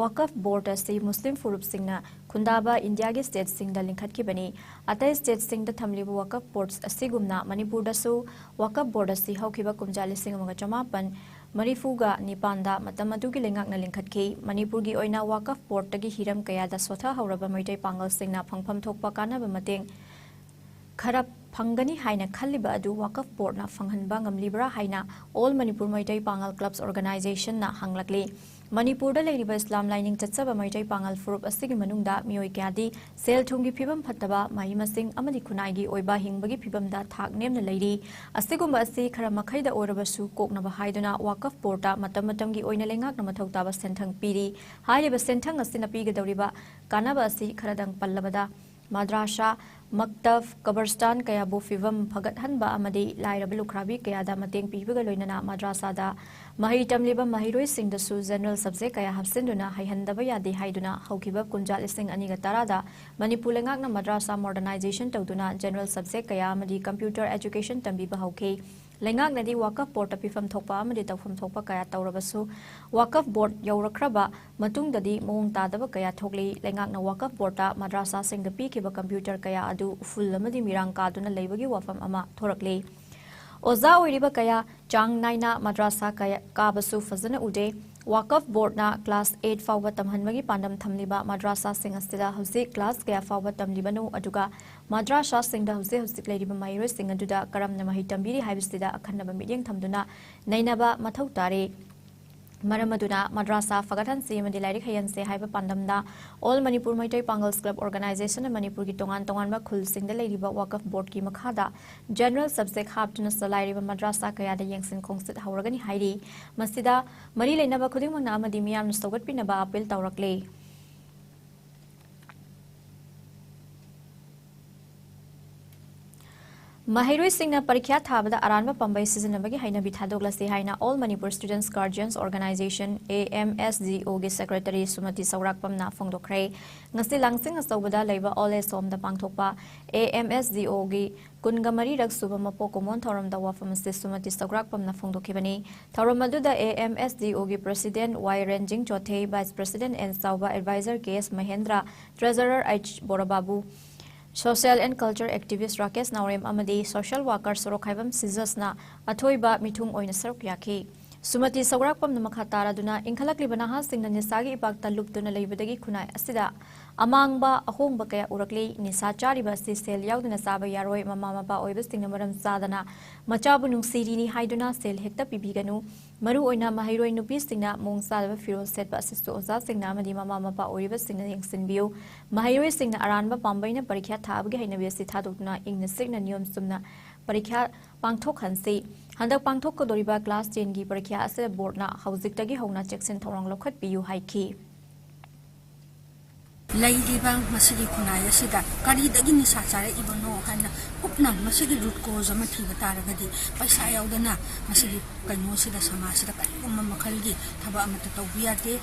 ꯋꯥꯀꯐ board ꯑꯁꯤ ꯃꯨꯁꯂꯤꯝ ꯐꯨꯔꯨꯞꯁꯤꯡꯅ ꯈꯨꯟꯗꯥꯕ ꯏꯟꯗꯤꯌꯥꯒꯤ state ꯁꯤꯡꯗ ꯂꯤꯡꯈꯠꯈꯤꯕꯅꯤ꯫ ꯑꯇꯩ state ꯁꯤꯡꯗ ꯊꯝꯂꯤꯕ ꯋꯥꯀꯐ boards ꯑꯁꯤꯒꯨꯝꯅ ꯃꯅꯤꯄꯨꯔꯗꯁꯨ ꯋꯥꯀꯐ board ꯑꯁꯤ ꯍꯧꯈꯤꯕ ꯀꯨꯝꯖꯥ ꯂꯤꯁꯤꯡ ꯑꯃꯒ ꯆꯃꯥꯄꯟ ꯃꯔꯤꯐꯨꯒ ꯅꯤꯄꯥꯟꯗ ꯃꯇꯝ ꯑꯗꯨꯒꯤ ꯂꯩꯉꯥꯛꯅ ꯂꯤꯡꯈꯠꯈꯤ꯫ ꯃꯅꯤꯄꯨꯔꯒꯤ ꯑꯣꯏꯅ ꯋꯥꯀꯐ board ꯇꯒꯤ ꯍꯤꯔꯝ ꯀꯌꯥꯗ ꯁꯣꯊꯍꯧꯔꯕ ꯃꯩꯇꯩ ꯄꯥꯡꯒꯜꯁꯤꯡꯅ ꯐꯪꯐꯝ ꯊꯣꯛꯄ ꯀꯥꯟꯅꯕ ꯃꯇꯦꯡ ꯈꯔ ꯐꯪꯒꯅꯤ ꯍꯥꯏꯅ ꯈꯜꯂꯤꯕ ꯑꯗꯨ ꯋꯥꯀꯐ board ꯅ ꯐꯪꯍꯟꯕ ꯉꯝꯂꯤꯕ꯭ꯔꯥ ꯍꯥꯏꯅ All Manipur Meitei Pangal Clubs Organisation ꯅ ꯍꯪꯂꯛꯂꯤ꯫ ꯃꯅꯤꯄꯨꯔꯗ ꯂꯩꯔꯤꯕ ꯏꯁꯂꯥꯝ ꯂꯥꯏꯅꯤꯡ ꯆꯠꯆꯕ ꯃꯩꯇꯩ ꯄꯥꯡꯒꯜ ꯐꯨꯔꯨꯞ ꯑꯁꯤꯒꯤ ꯃꯅꯨꯡꯗ ꯃꯤꯑꯣꯏ ꯀꯌꯥꯗꯤ ꯁꯦꯜ ꯊꯨꯝꯒꯤ ꯐꯤꯕꯝ ꯐꯠꯇꯕ, ꯃꯍꯩ ꯃꯁꯤꯡ ꯑꯃꯗꯤ ꯈꯨꯟꯅꯥꯏꯒꯤ ꯑꯣꯏꯕ ꯍꯤꯡꯕꯒꯤ ꯐꯤꯕꯝꯗ ꯊꯥꯛ ꯅꯦꯝꯅ ꯂꯩꯔꯤ꯫ ꯑꯁꯤꯒꯨꯝꯕ ꯑꯁꯤ ꯈꯔ ꯃꯈꯩꯗ ꯑꯣꯏꯔꯕꯁꯨ ꯀꯣꯛꯅꯕ ꯍꯥꯏꯗꯨꯅ ꯋꯥꯀꯐ board ꯇ ꯃꯇꯝ ꯃꯇꯝꯒꯤ ꯑꯣꯏꯅ ꯂꯩꯉꯥꯛꯅ ꯃꯊꯧ ꯇꯥꯕ ꯁꯦꯟꯊꯪ ꯄꯤꯔꯤ꯫ ꯍꯥꯏꯔꯤꯕ ꯁꯦꯟꯊꯪ ꯑꯁꯤꯅ ꯄꯤꯒꯗꯧꯔꯤꯕ ꯀꯥꯟꯅꯕ ꯑꯁꯤ ꯈꯔꯗꯪ ꯄꯜꯂꯕꯗ, ꯃꯗ꯭ꯔꯥꯁꯥ, ꯃꯛꯇꯕ, ꯀꯕꯔꯁꯇꯥꯟ ꯀꯌꯥꯕꯨ ꯐꯤꯕꯝ ꯐꯒꯠꯍꯟꯕ ꯑꯃꯗꯤ ꯂꯥꯏꯔꯕ ꯂꯨꯈ꯭ꯔꯥꯕꯤ ꯀꯌꯥꯗ ꯃꯇꯦꯡ ꯄꯤꯕꯒ ꯂꯣꯏꯅꯅ ꯃꯗ꯭ꯔꯥꯁꯥꯗ ꯃꯍꯩ ꯇꯝꯂꯤꯕ ꯃꯍꯩꯔꯣꯏꯁꯤꯡꯗꯁꯨ general subject ꯀꯌꯥ ꯍꯥꯞꯆꯤꯟꯗꯨꯅ ꯍꯩꯍꯟꯗꯕ ꯌꯥꯗꯦ ꯍꯥꯏꯗꯨꯅ ꯍꯧꯈꯤꯕ ꯀꯨꯝꯖꯥ ꯂꯤꯁꯤꯡ ꯑꯅꯤꯒ ꯇꯔꯥꯗ ꯃꯅꯤꯄꯨꯔ ꯂꯩꯉꯥꯛꯅ ꯃꯗ꯭ꯔꯥꯁꯥ modernization ꯇꯧꯗꯨꯅ general subject ꯀꯌꯥ ꯑꯃꯗꯤ computer education ꯇꯝꯕꯤꯕ ꯍꯧꯈꯤ꯫ ꯂꯩꯉꯥꯛꯅꯗꯤ ꯋꯥꯀꯐ ꯕꯣꯔꯗꯇ ꯄꯤꯐꯝ ꯊꯣꯛꯄ ꯑꯃꯗꯤ ꯇꯧꯐꯝ ꯊꯣꯛꯄ ꯀꯌꯥ ꯇꯧꯔꯕꯁꯨ, ꯋꯥꯀꯐ ꯕꯣꯔꯗ ꯌꯧꯔꯛꯈ꯭ꯔꯕ ꯃꯇꯨꯡꯗꯗꯤ ꯃꯑꯣꯡ ꯇꯥꯗꯕ ꯀꯌꯥ ꯊꯣꯛꯂꯤ꯫ ꯂꯩꯉꯥꯛꯅ ꯋꯥꯀꯐ ꯕꯣꯔꯗꯇ ꯃꯗ꯭ꯔꯥꯁꯥꯁꯤꯡꯗ ꯄꯤꯈꯤꯕ ꯀꯝꯄ꯭ꯌꯨꯇꯔ ꯀꯌꯥ ꯑꯗꯨ ꯎꯐꯨꯜ ꯑꯃꯗꯤ ꯃꯤꯔꯥꯡ ꯀꯥꯗꯨꯅ ꯂꯩꯕꯒꯤ ꯋꯥꯐꯝ ꯑꯃ ꯊꯣꯔꯛꯂꯤ꯫ ꯑꯣꯖꯥ ꯑꯣꯏꯔꯤꯕ ꯀꯌꯥ ꯆꯥꯡ ꯅꯥꯏꯅ ꯃꯗ꯭ꯔꯥꯁꯥ ꯀꯌꯥ ꯀꯥꯕꯁꯨ ꯐꯖꯅ ꯎꯗꯦ꯫ ꯋꯥꯀꯐ ꯕꯣꯔꯗꯅ ꯀ꯭ꯂꯥꯁ ꯑꯩꯠ ꯐꯥꯎꯕ ꯇꯝꯍꯟꯕꯒꯤ ꯄꯥꯟꯗꯝ ꯊꯝꯂꯤꯕ ꯃꯗ꯭ꯔꯥꯁꯥꯁꯤꯡ ꯑꯁꯤꯗ ꯍꯧꯖꯤꯛ ꯀ꯭ꯂꯥꯁ ꯀꯌꯥ ꯐꯥꯎꯕ ꯇꯝꯂꯤꯕꯅꯣ, ꯑꯗꯨꯒ ꯃꯗ꯭ꯔꯥꯁꯥꯁꯤꯡꯗ ꯍꯧꯖꯤꯛ ꯍꯧꯖꯤꯛ ꯂꯩꯔꯤꯕ ꯃꯍꯩꯔꯣꯏꯁꯤꯡ ꯑꯗꯨꯗ ꯀꯔꯝꯅ ꯃꯍꯩ ꯇꯝꯕꯤꯔꯤ ꯍꯥꯏꯕꯁꯤꯗ ꯑꯈꯟꯅꯕ ꯃꯤꯠꯌꯦꯡ ꯊꯝꯗꯨꯅ ꯅꯩꯅꯕ ꯃꯊꯧ ꯇꯥꯔꯤ꯫ ꯃꯔꯝ ꯑꯗꯨꯅ ꯃꯗ꯭ꯔꯥꯁꯥ ꯐꯒꯠꯍꯟꯁꯤ ꯑꯃꯗꯤ ꯂꯥꯏꯔꯤꯛ ꯍꯩꯍꯟꯁꯤ ꯍꯥꯏꯕ ꯄꯥꯟꯗꯝꯗ All Manipur Maitai Pangals Club Organization ꯅ ꯃꯅꯤꯄꯨꯔꯒꯤ ꯇꯣꯉꯥꯟ ꯇꯣꯉꯥꯟꯕ ꯈꯨꯜꯁꯤꯡꯗ ꯂꯩꯔꯤꯕ ꯋꯥꯀꯐ ꯕꯣꯔꯗꯀꯤ ꯃꯈꯥꯗ ꯖꯦꯅꯔꯦꯜ ꯁꯕꯖꯦꯛ ꯍꯥꯞꯇꯨꯅ ꯆꯂꯥꯏꯔꯤꯕ ꯃꯗ꯭ꯔꯥꯁꯥ ꯀꯌꯥꯗ ꯌꯦꯡꯁꯤꯟ ꯈꯣꯡꯁꯤꯠ ꯍꯧꯔꯒꯅꯤ ꯍꯥꯏꯔꯤ꯫ ꯃꯁꯤꯗ ꯃꯔꯤ ꯂꯩꯅꯕ ꯈꯨꯗꯤꯡꯃꯛꯅ ꯑꯃꯗꯤ ꯃꯤꯌꯥꯝꯅ ꯁꯧꯒꯠꯄꯤꯅꯕ ꯑꯄꯤꯜ ꯇꯧꯔꯛꯂꯤ꯫ ꯃꯍꯩꯔꯣꯏꯁꯤꯡꯅ ꯄꯔꯤꯈ꯭ꯌꯥ ꯊꯥꯕꯗ ꯑꯔꯥꯟꯕ ꯄꯥꯝꯕꯩ ꯁꯤꯖꯤꯟꯅꯕꯒꯤ ꯍꯩꯅꯕꯤ ꯊꯥꯗꯣꯛꯂꯁꯤ ꯍꯥꯏꯅ All Manipur Students Guardians Organization, A M S G O, ꯒꯤ ꯁꯦꯀ꯭ꯔꯦꯇꯔꯤ ꯁꯨꯃꯇꯤ ꯆꯧꯔꯥꯛꯄꯝꯅ ꯐꯣꯡꯗꯣꯛꯈ꯭ꯔꯦ꯫ ꯉꯁꯤ ꯂꯥꯡꯖꯤꯡ ꯑꯆꯧꯕꯗ ꯂꯩꯕ Old Age Home ꯗ ꯄꯥꯡꯊꯣꯛꯄ A M S G O ꯒꯤ ꯀꯨꯟꯒ ꯃꯔꯤꯔꯛ ꯁꯨꯕ ꯃꯄꯣꯛ ꯀꯨꯝꯑꯣꯟ ꯊꯧꯔꯝꯗ ꯋꯥꯐꯝ ꯑꯁꯤ ꯁꯨꯃꯇꯤ ꯆꯧꯔꯥꯛꯄꯝꯅ ꯐꯣꯡꯗꯣꯛꯈꯤꯕꯅꯤ꯫ ꯊꯧꯔꯝ ꯑꯗꯨꯗ A M S G O ꯒꯤ President Y ꯔꯦꯟꯖꯤꯡ ꯆꯣꯊꯦ, Vice President N ꯆꯥꯎꯕ, Advisor K S Mahendra, Treasurer H ꯕꯣꯔꯥꯕꯥꯕꯨ, Social and Culture Activist Rakesh ꯅꯥꯎꯔꯦꯝ ꯑꯃꯗꯤ Social Worker ꯁꯣꯔꯣꯛꯈꯥꯏꯕꯝ ꯁꯤꯖꯁꯅ ꯑꯊꯣꯏꯕ ꯃꯤꯊꯨꯡ ꯑꯣꯏꯅ ꯁꯔꯨꯛ ꯌꯥꯈꯤ꯫ ꯁꯨꯃꯇꯤ ꯆꯧꯔꯥꯛꯄꯝꯅ ꯃꯈꯥ ꯇꯥꯔꯗꯨꯅ ꯏꯟꯈꯠꯂꯛꯂꯤꯕ ꯅꯍꯥꯁꯤꯡꯅ ꯅꯤꯁꯥꯒꯤ ꯏꯄꯥꯛꯇ ꯂꯨꯞꯇꯨꯅ ꯂꯩꯕꯗꯒꯤ ꯈꯨꯟꯅꯥꯏ ꯑꯁꯤꯗ ꯑꯃꯥꯡꯕ ꯑꯍꯣꯡꯕ ꯀꯌꯥ ꯎꯔꯛꯂꯤ꯫ ꯅꯤꯁꯥ ꯆꯥꯔꯤꯕ ꯑꯁꯤ ꯁꯦꯜ ꯌꯥꯎꯗꯅ ꯆꯥꯕ ꯌꯥꯔꯣꯏ꯫ ꯃꯃꯥ ꯃꯄꯥ ꯑꯣꯏꯕꯁꯤꯡꯅ ꯃꯔꯝ ꯆꯥꯗꯅ ꯃꯆꯥꯕꯨ ꯅꯨꯡꯁꯤꯔꯤꯅꯤ ꯍꯥꯏꯗꯨꯅ ꯁꯦꯜ ꯍꯦꯛꯇ ꯄꯤꯕꯤꯒꯅꯨ꯫ ꯃꯔꯨ ꯑꯣꯏꯅ ꯃꯍꯩꯔꯣꯏ ꯅꯨꯄꯤꯁꯤꯡꯅ ꯃꯑꯣꯡ ꯆꯥꯗꯕ ꯐꯤꯔꯣꯜ ꯁꯦꯠꯄ ꯑꯁꯤꯁꯨ ꯑꯣꯖꯥꯁꯤꯡꯅ ꯑꯃꯗꯤ ꯃꯃꯥ ꯃꯄꯥ ꯑꯣꯏꯔꯤꯕꯁꯤꯡꯅ ꯌꯦꯡꯁꯤꯟꯕꯤꯌꯨ꯫ ꯃꯍꯩꯔꯣꯏꯁꯤꯡꯅ ꯑꯔꯥꯟꯕ ꯄꯥꯝꯕꯩꯅ ꯄꯔꯤꯈ꯭ꯌꯥ ꯊꯥꯕꯒꯤ ꯍꯩꯅꯕꯤ ꯑꯁꯤ ꯊꯥꯗꯣꯛꯇꯨꯅ ꯏꯪꯅ ꯆꯤꯛꯅ ꯅꯤꯌꯣꯝ ꯆꯨꯝꯅ ꯄꯔꯤꯈ꯭ꯌꯥ ꯄꯥꯡꯊꯣꯛꯍꯟꯁꯤ꯫ ꯍꯟꯗꯛ ꯄꯥꯡꯊꯣꯛꯀꯗꯧꯔꯤꯕ class ten ꯒꯤ ꯄꯔꯤꯈ꯭ꯌꯥ ꯑꯁꯤꯗ ꯕꯣꯔꯗꯅ ꯍꯧꯖꯤꯛꯇꯒꯤ ꯍꯧꯅ ꯆꯦꯛꯁꯤꯟ ꯊꯧꯔꯥꯡ ꯂꯧꯈꯠꯄꯤꯌꯨ ꯍꯥꯏꯈꯤ꯫ ꯂꯩꯔꯤꯕ ꯃꯁꯤꯒꯤ ꯈꯨꯟꯅꯥꯏ ꯑꯁꯤꯗ ꯀꯔꯤꯗꯒꯤ ꯅꯤꯁꯥ ꯆꯥꯔꯛꯏꯕꯅꯣ ꯍꯥꯏꯅ ꯀꯨꯞꯅ ꯃꯁꯤꯒꯤ root cause ꯑꯃ ꯊꯤꯕ ꯇꯥꯔꯒꯗꯤ, ꯄꯩꯁꯥ ꯌꯥꯎꯗꯅ ꯃꯁꯤꯒꯤ ꯀꯩꯅꯣꯁꯤꯗ, ꯁꯃꯥꯖꯁꯤꯗ ꯀꯔꯤꯒꯨꯝꯕ ꯃꯈꯜꯒꯤ ꯊꯕꯛ ꯑꯃꯠꯇ ꯇꯧꯕ ꯌꯥꯗꯦ꯫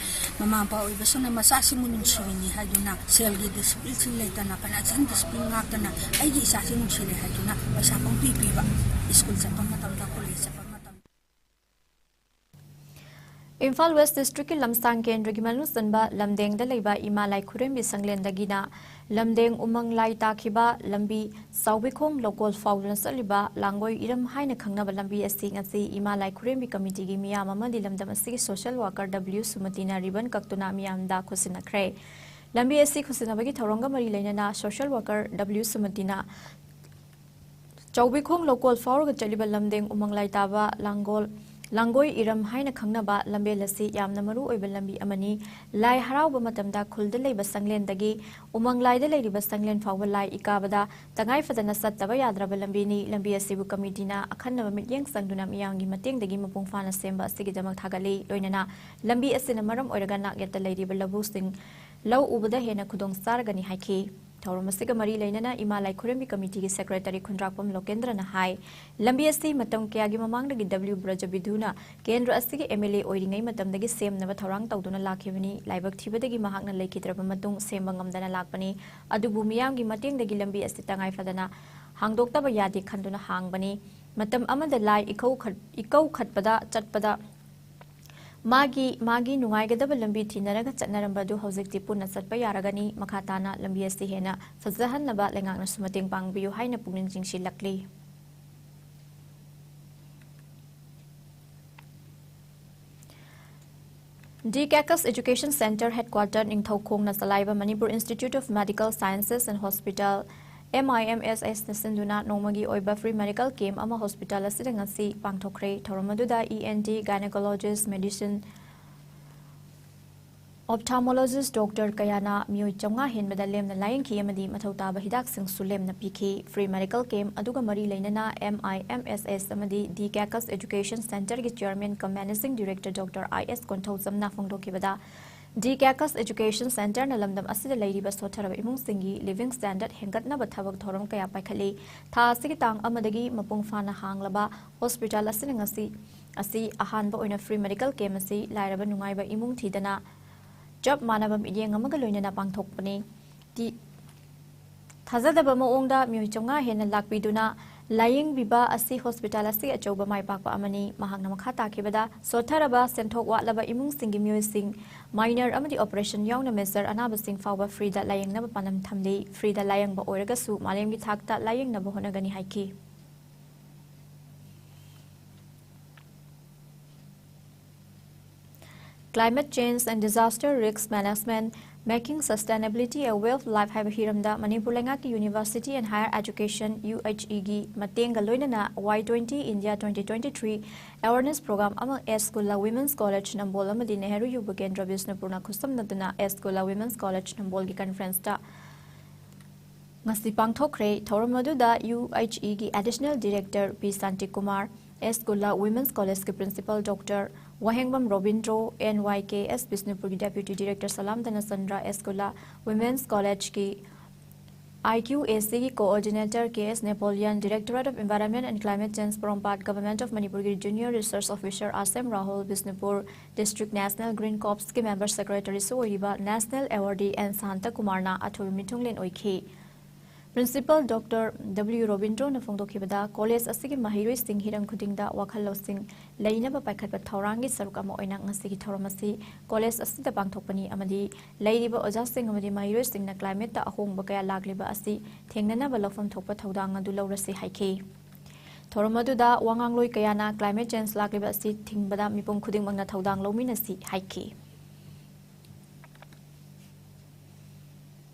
ꯃꯃꯥ ꯃꯄꯥ ꯑꯣꯏꯕꯁꯤꯡꯅ ꯃꯆꯥꯁꯤꯕꯨ ꯅꯨꯡꯁꯤꯔꯤꯅꯤ ꯍꯥꯏꯗꯨꯅ, ꯁꯦꯜꯒꯤ discipline ꯂꯩꯇꯅ, financial discipline ꯉꯥꯛꯇꯅ ꯑꯩꯒꯤ ꯏꯆꯥꯁꯤ ꯅꯨꯡꯁꯤꯔꯦ ꯍꯥꯏꯗꯨꯅ ꯄꯩꯁꯥ ꯄꯪꯄꯤ ꯄꯤꯕ, ꯁ꯭ꯀꯨꯜ ꯆꯠꯄ ꯃꯇꯝꯗ, ꯀꯣꯂꯦꯖ ꯆꯠꯄ ꯃꯇꯝꯗ꯫ ꯏꯝꯐꯥꯜ ꯋꯦꯁ ꯗꯤꯁꯇ꯭ꯔꯤꯛꯀꯤ ꯂꯝꯁꯥꯡ ꯀꯦꯟꯗ꯭ꯔꯒꯤ ꯃꯅꯨꯡ ꯆꯟꯕ ꯂꯝꯗꯦꯡꯗ ꯂꯩꯕ ꯏꯃꯥ ꯂꯥꯏ ꯈꯨꯔꯦꯝꯕꯤ ꯁꯪꯂꯦꯟꯗꯒꯤꯅ ꯂꯝꯗꯦꯡ ꯎꯃꯪ ꯂꯥꯏ ꯇꯥꯈꯤꯕ ꯂꯝꯕꯤ ꯆꯥꯎꯕꯤꯈꯣꯡ ꯂꯧꯀꯣꯜ ꯐꯥꯎꯗꯨꯅ ꯆꯠꯂꯤꯕ ꯂꯥꯡꯒꯣꯏ ꯏꯔꯝ ꯍꯥꯏꯅ ꯈꯪꯅꯕ ꯂꯝꯕꯤ ꯑꯁꯤ ꯉꯁꯤ ꯏꯃꯥ ꯂꯥꯏ ꯈꯨꯔꯦꯝꯕꯤ ꯀꯃꯤꯇꯤꯒꯤ ꯃꯤꯌꯥꯝ ꯑꯃꯗꯤ ꯂꯝꯗꯝ ꯑꯁꯤꯒꯤ social worker W ꯁꯨꯃꯇꯤꯅ ribbon ꯀꯛꯇꯨꯅ ꯃꯤꯌꯥꯝꯗ ꯈꯨꯠꯁꯤꯟꯅꯈ꯭ꯔꯦ꯫ ꯂꯝꯕꯤ ꯑꯁꯤ ꯈꯨꯠꯁꯤꯟꯅꯕꯒꯤ ꯊꯧꯔꯝꯒ ꯃꯔꯤ ꯂꯩꯅꯅ social worker W ꯁꯨꯃꯇꯤꯅ ꯆꯥꯎꯕꯤꯈꯣꯡ ꯂꯧꯀꯣꯜ ꯐꯥꯎꯔꯒ ꯆꯠꯂꯤꯕ ꯂꯝꯗꯦꯡ ꯎꯃꯪ ꯂꯥꯏ ꯇꯥꯕ ꯂꯥꯡꯒꯣꯜ, ꯂꯥꯡꯒꯣꯏ ꯏꯔꯝ ꯍꯥꯏꯅ ꯈꯪꯅꯕ ꯂꯝꯕꯦꯜ ꯑꯁꯤ ꯌꯥꯝꯅ ꯃꯔꯨ ꯑꯣꯏꯕ ꯂꯝꯕꯤ ꯑꯃꯅꯤ꯫ ꯂꯥꯏ ꯍꯔꯥꯎꯕ ꯃꯇꯝꯗ ꯈꯨꯜꯗ ꯂꯩꯕ ꯁꯪꯂꯦꯟꯗꯒꯤ ꯎꯃꯪ ꯂꯥꯏꯗ ꯂꯩꯔꯤꯕ ꯁꯪꯂꯦꯟ ꯐꯥꯎꯕ ꯂꯥꯏ ꯏꯀꯥꯕꯗ ꯇꯉꯥꯏ ꯐꯗꯅ ꯆꯠꯇꯕ ꯌꯥꯗ꯭ꯔꯕ ꯂꯝꯕꯤꯅꯤ꯫ ꯂꯝꯕꯤ ꯑꯁꯤꯕꯨ ꯀꯃꯤꯇꯤꯅ ꯑꯈꯟꯅꯕ ꯃꯤꯠꯌꯦꯡ ꯆꯪꯗꯨꯅ ꯃꯤꯌꯥꯝꯒꯤ ꯃꯇꯦꯡꯗꯒꯤ ꯃꯄꯨꯡ ꯐꯥꯅ ꯁꯦꯝꯕ ꯑꯁꯤꯒꯤꯗꯃꯛ ꯊꯥꯒꯠꯂꯤ꯫ ꯂꯣꯏꯅꯅ ꯂꯝꯕꯤ ꯑꯁꯤꯅ ꯃꯔꯝ ꯑꯣꯏꯔꯒ ꯅꯥꯛꯌꯦꯠꯇ ꯂꯩꯔꯤꯕ ꯂꯧꯕꯨꯛꯁꯤꯡ ꯂꯧ ꯎꯕꯗ ꯍꯦꯟꯅ ꯈꯨꯗꯣꯡ ꯆꯥꯔꯒꯅꯤ ꯍꯥꯏꯈꯤ꯫ ꯊꯧꯔꯝ ꯑꯁꯤꯒ ꯃꯔꯤ ꯂꯩꯅꯅ ꯏꯃꯥ ꯂꯥꯏ ꯈꯨꯔꯦꯝꯕꯤ ꯀꯃꯤꯇꯤꯒꯤ secretary ꯈꯨꯟꯗ꯭ꯔꯥꯛꯄꯝ ꯂꯣꯀꯦꯟꯗ꯭ꯔꯅ ꯍꯥꯏ, ꯂꯝꯕꯤ ꯑꯁꯤ ꯃꯇꯝ ꯀꯌꯥꯒꯤ ꯃꯃꯥꯡꯗꯒꯤ W ꯕ꯭ꯔꯖꯕꯤꯙꯨꯅ ꯀꯦꯟꯗ꯭ꯔ ꯑꯁꯤꯒꯤ M L A ꯑꯣꯏꯔꯤꯉꯩ ꯃꯇꯝꯗꯒꯤ ꯁꯦꯝꯅꯕ ꯊꯧꯔꯥꯡ ꯇꯧꯗꯨꯅ ꯂꯥꯛꯈꯤꯕꯅꯤ꯫ ꯂꯥꯏꯕꯛ ꯊꯤꯕꯗꯒꯤ ꯃꯍꯥꯛꯅ ꯂꯩꯈꯤꯗ꯭ꯔꯕ ꯃꯇꯨꯡ ꯁꯦꯝꯕ ꯉꯝꯗꯅ ꯂꯥꯛꯄꯅꯤ꯫ ꯑꯗꯨꯕꯨ ꯃꯤꯌꯥꯝꯒꯤ ꯃꯇꯦꯡꯗꯒꯤ ꯂꯝꯕꯤ ꯑꯁꯤ ꯇꯉꯥꯏ ꯐꯗꯅ ꯍꯥꯡꯗꯣꯛꯇꯕ ꯌꯥꯗꯦ ꯈꯟꯗꯨꯅ ꯍꯥꯡꯕꯅꯤ꯫ ꯃꯇꯝ ꯑꯃꯗ ꯂꯥꯏ ꯏꯀꯧ ꯈꯠ-, ꯏꯀꯧ ꯈꯠꯄꯗ ꯆꯠꯄꯗ ꯃꯥꯒꯤ, ꯃꯥꯒꯤ ꯅꯨꯡꯉꯥꯏꯒꯗꯕ ꯂꯝꯕꯤ ꯊꯤꯅꯔꯒ ꯆꯠꯅꯔꯝꯕꯗꯨ ꯍꯧꯖꯤꯛꯇꯤ ꯄꯨꯟꯅ ꯆꯠꯄ ꯌꯥꯔꯒꯅꯤ꯫ ꯃꯈꯥ ꯇꯥꯅ ꯂꯝꯕꯤ ꯑꯁꯤ ꯍꯦꯟꯅ ꯐꯖꯍꯟꯅꯕ ꯂꯩꯉꯥꯛꯅꯁꯨ ꯃꯇꯦꯡ ꯄꯥꯡꯕꯤꯌꯨ ꯍꯥꯏꯅ ꯄꯨꯛꯅꯤꯡ ꯆꯤꯡꯁꯤꯜꯂꯛꯂꯤ꯫ D Cacus Education Centre headquarter ꯅꯤꯡꯊꯧꯈꯣꯡꯅ ꯆꯂꯥꯏꯕ Manipur Institute of Medical Sciences and Hospital, M I M S S ꯅ ꯁꯤꯟꯗꯨꯅ ꯅꯣꯡꯃꯒꯤ ꯑꯣꯏꯕ free medical camp ꯑꯃ hospital ꯑꯁꯤꯗ ꯉꯁꯤ ꯄꯥꯡꯊꯣꯛꯈ꯭ꯔꯦ꯫ ꯊꯧꯔꯝ ꯑꯗꯨꯗ E N T, gynecologist, medicine, ophthalmologist, doctor ꯀꯌꯥꯅ ꯃꯤꯑꯣꯏ ꯆꯥꯝꯃꯉꯥ ꯍꯦꯟꯕꯗ ꯂꯦꯝꯅ ꯂꯥꯌꯦꯡꯈꯤ ꯑꯃꯗꯤ ꯃꯊꯧ ꯇꯥꯕ ꯍꯤꯗꯥꯛꯁꯤꯡꯁꯨ ꯂꯦꯝꯅ ꯄꯤꯈꯤ꯫ Free medical camp ꯑꯗꯨꯒ ꯃꯔꯤ ꯂꯩꯅꯅ M I M S S ꯑꯃꯗꯤ D Cacus Education Centre ꯒꯤ chairman cum managing director doctor I S ꯀꯣꯟꯊꯧꯖꯝꯅ ꯐꯣꯡꯗꯣꯛꯈꯤꯕꯗ, ꯗꯤ ꯀꯦꯀꯁ ꯑꯦꯖꯨꯀꯦꯁꯟ ꯁꯦꯟꯇꯔꯅ ꯂꯝꯗꯝ ꯑꯁꯤꯗ ꯂꯩꯔꯤꯕ ꯁꯣꯠꯊꯔꯕ ꯏꯃꯨꯡꯁꯤꯡꯒꯤ ꯂꯤꯚꯤꯡ ꯁ꯭ꯇꯦꯟꯗꯔꯗ ꯍꯦꯟꯒꯠꯅꯕ ꯊꯕꯛ ꯊꯧꯔꯝ ꯀꯌꯥ ꯄꯥꯏꯈꯠꯂꯤ꯫ ꯊꯥ ꯑꯁꯤꯒꯤ ꯇꯥꯡ ꯑꯃꯗꯒꯤ ꯃꯄꯨꯡ ꯐꯥꯅ ꯍꯥꯡꯂꯕ ꯍꯣꯁꯄꯤꯇꯥꯜ ꯑꯁꯤꯅ ꯉꯁꯤ ꯑꯁꯤ ꯑꯍꯥꯟꯕ ꯑꯣꯏꯅ ꯐ꯭ꯔꯤ ꯃꯦꯗꯤꯀꯦꯜ ꯀꯦꯝ ꯑꯁꯤ ꯂꯥꯏꯔꯕ ꯅꯨꯡꯉꯥꯏꯕ ꯏꯃꯨꯡ ꯊꯤꯗꯅ ꯆꯞ ꯃꯥꯟꯅꯕ ꯃꯤꯠꯌꯦꯡ ꯑꯃꯒ ꯂꯣꯏꯅꯅ ꯄꯥꯡꯊꯣꯛꯄꯅꯤ꯫ ꯇꯤ-, ꯊꯥꯖꯗꯕ ꯃꯑꯣꯡꯗ ꯃꯤꯑꯣꯏ ꯆꯥꯝꯃꯉꯥ ꯍꯦꯟꯅ ꯂꯥꯛꯄꯤꯗꯨꯅ ꯂꯥꯌꯦꯡꯕꯤꯕ ꯑꯁꯤ ꯍꯣꯁꯄꯤꯇꯥꯜ ꯑꯁꯤꯒꯤ ꯑꯆꯧꯕ ꯃꯥꯏ ꯄꯥꯛꯄ ꯑꯃꯅꯤ꯫ ꯃꯍꯥꯛꯅ ꯃꯈꯥ ꯇꯥꯈꯤꯕꯗ, ꯁꯣꯠꯊꯔꯕ ꯁꯦꯟꯊꯣꯛ ꯋꯥꯠꯂꯕ ꯏꯃꯨꯡꯁꯤꯡꯒꯤ ꯃꯤꯑꯣꯏꯁꯤꯡ, ꯃꯥꯏꯅꯔ ꯑꯃꯗꯤ ꯑꯣꯄꯔꯦꯁꯟ ꯌꯥꯎꯅ ꯃꯦꯖꯔ ꯑꯅꯥꯕꯁꯤꯡ ꯐꯥꯎꯕ ꯐ꯭ꯔꯤꯗ ꯂꯥꯌꯦꯡꯅꯕ ꯄꯥꯟꯗꯝ ꯊꯝꯂꯤ꯫ ꯐ꯭ꯔꯤꯗ ꯂꯥꯌꯦꯡꯕ ꯑꯣꯏꯔꯒꯁꯨ ꯃꯥꯂꯦꯝꯒꯤ ꯊꯥꯛꯇ ꯂꯥꯌꯦꯡꯅꯕ ꯍꯣꯠꯅꯒꯅꯤ ꯍꯥꯏꯈꯤ꯫ Climate Change and Disaster Risk Management, Making Sustainability a Way of Life ꯍꯥꯏꯕ ꯍꯤꯔꯝꯗ ꯃꯅꯤꯄꯨꯔ ꯂꯩꯉꯥꯛꯀꯤ University and Higher Education, U H ꯏꯒꯤ ꯃꯇꯦꯡꯒ ꯂꯣꯏꯅꯅ Y twenty India twenty twenty-three Awareness Program ꯑꯃ ꯑꯦꯁ ꯀꯨꯂꯥ Women's College ꯅꯝꯕꯣꯜ ꯑꯃꯗꯤ ꯅꯦꯍꯔꯨ ꯌꯨꯕ ꯀꯦꯟꯗ꯭ꯔ ꯕꯤꯁꯅꯨꯄꯨꯔꯅ ꯈꯨꯠꯁꯝꯅꯗꯨꯅ ꯑꯦꯁ ꯀꯨꯂꯥ Women's College ꯅꯝꯕꯣꯜꯒꯤ conferenceꯇ ꯉꯁꯤ ꯄꯥꯡꯊꯣꯛꯈ꯭ꯔꯦ꯫ ꯊꯧꯔꯝ ꯑꯗꯨꯗ ꯌꯨ ꯑꯩꯆ ꯏꯒꯤ Additional Director P Shantikumar, S Kula Women's Collegeꯀꯤ Principal Doctor Wahengbam Robindro, N Y K S ꯕꯤꯁꯅꯨꯄꯨꯔꯒꯤ Deputy Director Salam Dhanachandra, S Kula Women's Collegeꯀꯤ ꯑꯥꯏ ꯀ꯭ꯌꯨ ꯑꯦ ꯁꯤꯒꯤ Coordinator K S Napoleon, Directorate of Environment and Climate Change Porompat, Government of ꯃꯅꯤꯄꯨꯔꯒꯤ Junior Research Officer R C M Rahul, Bishnupur District National Green Corpsꯀꯤ member secretaryꯁꯨ ꯑꯣꯏꯔꯤꯕ National Awardee and Santa ꯀꯨꯃꯥꯔꯅ ꯑꯊꯣꯏꯕ ꯃꯤꯊꯨꯡꯂꯦꯟ ꯑꯣꯏꯈꯤ꯫ Principal Doctor W ꯔꯣꯕꯤꯟꯗ꯭ꯔꯣꯅ ꯐꯣꯡꯗꯣꯛꯈꯤꯕꯗ, college ꯑꯁꯤꯒꯤ ꯃꯍꯩꯔꯣꯏꯁꯤꯡ ꯍꯤꯔꯝ ꯈꯨꯗꯤꯡꯗ ꯋꯥꯈꯜ ꯂꯧꯁꯤꯡ ꯂꯩꯅꯕ ꯄꯥꯏꯈꯠꯄ ꯊꯧꯔꯥꯡꯒꯤ ꯁꯔꯨꯛ ꯑꯃ ꯑꯣꯏꯅ ꯉꯁꯤꯒꯤ ꯊꯧꯔꯝ ꯑꯁꯤ ꯀꯣꯂꯦꯖ ꯑꯁꯤꯗ ꯄꯥꯡꯊꯣꯛꯄꯅꯤ ꯑꯃꯗꯤ ꯂꯩꯔꯤꯕ ꯑꯣꯖꯥꯁꯤꯡ ꯑꯃꯗꯤ ꯃꯍꯩꯔꯣꯏꯁꯤꯡꯅ climateꯇ ꯑꯍꯣꯡꯕ ꯀꯌꯥ ꯂꯥꯛꯂꯤꯕ ꯑꯁꯤ ꯊꯦꯡꯅꯅꯕ ꯂꯧꯐꯝ ꯊꯣꯛꯄ ꯊꯧꯗꯥꯡ ꯑꯗꯨ ꯂꯧꯔꯁꯤ ꯍꯥꯏꯈꯤ꯫ ꯊꯧꯔꯝ ꯑꯗꯨꯗ ꯋꯥꯉꯥꯡꯂꯣꯏ ꯀꯌꯥꯅ climate change ꯂꯥꯛꯂꯤꯕ ꯑꯁꯤ ꯊꯤꯡꯕꯗ ꯃꯤꯄꯨꯝ ꯈꯨꯗꯤꯡꯃꯛꯅ ꯊꯧꯗꯥꯡ ꯂꯧꯃꯤꯟꯅꯁꯤ ꯍꯥꯏꯈꯤ꯫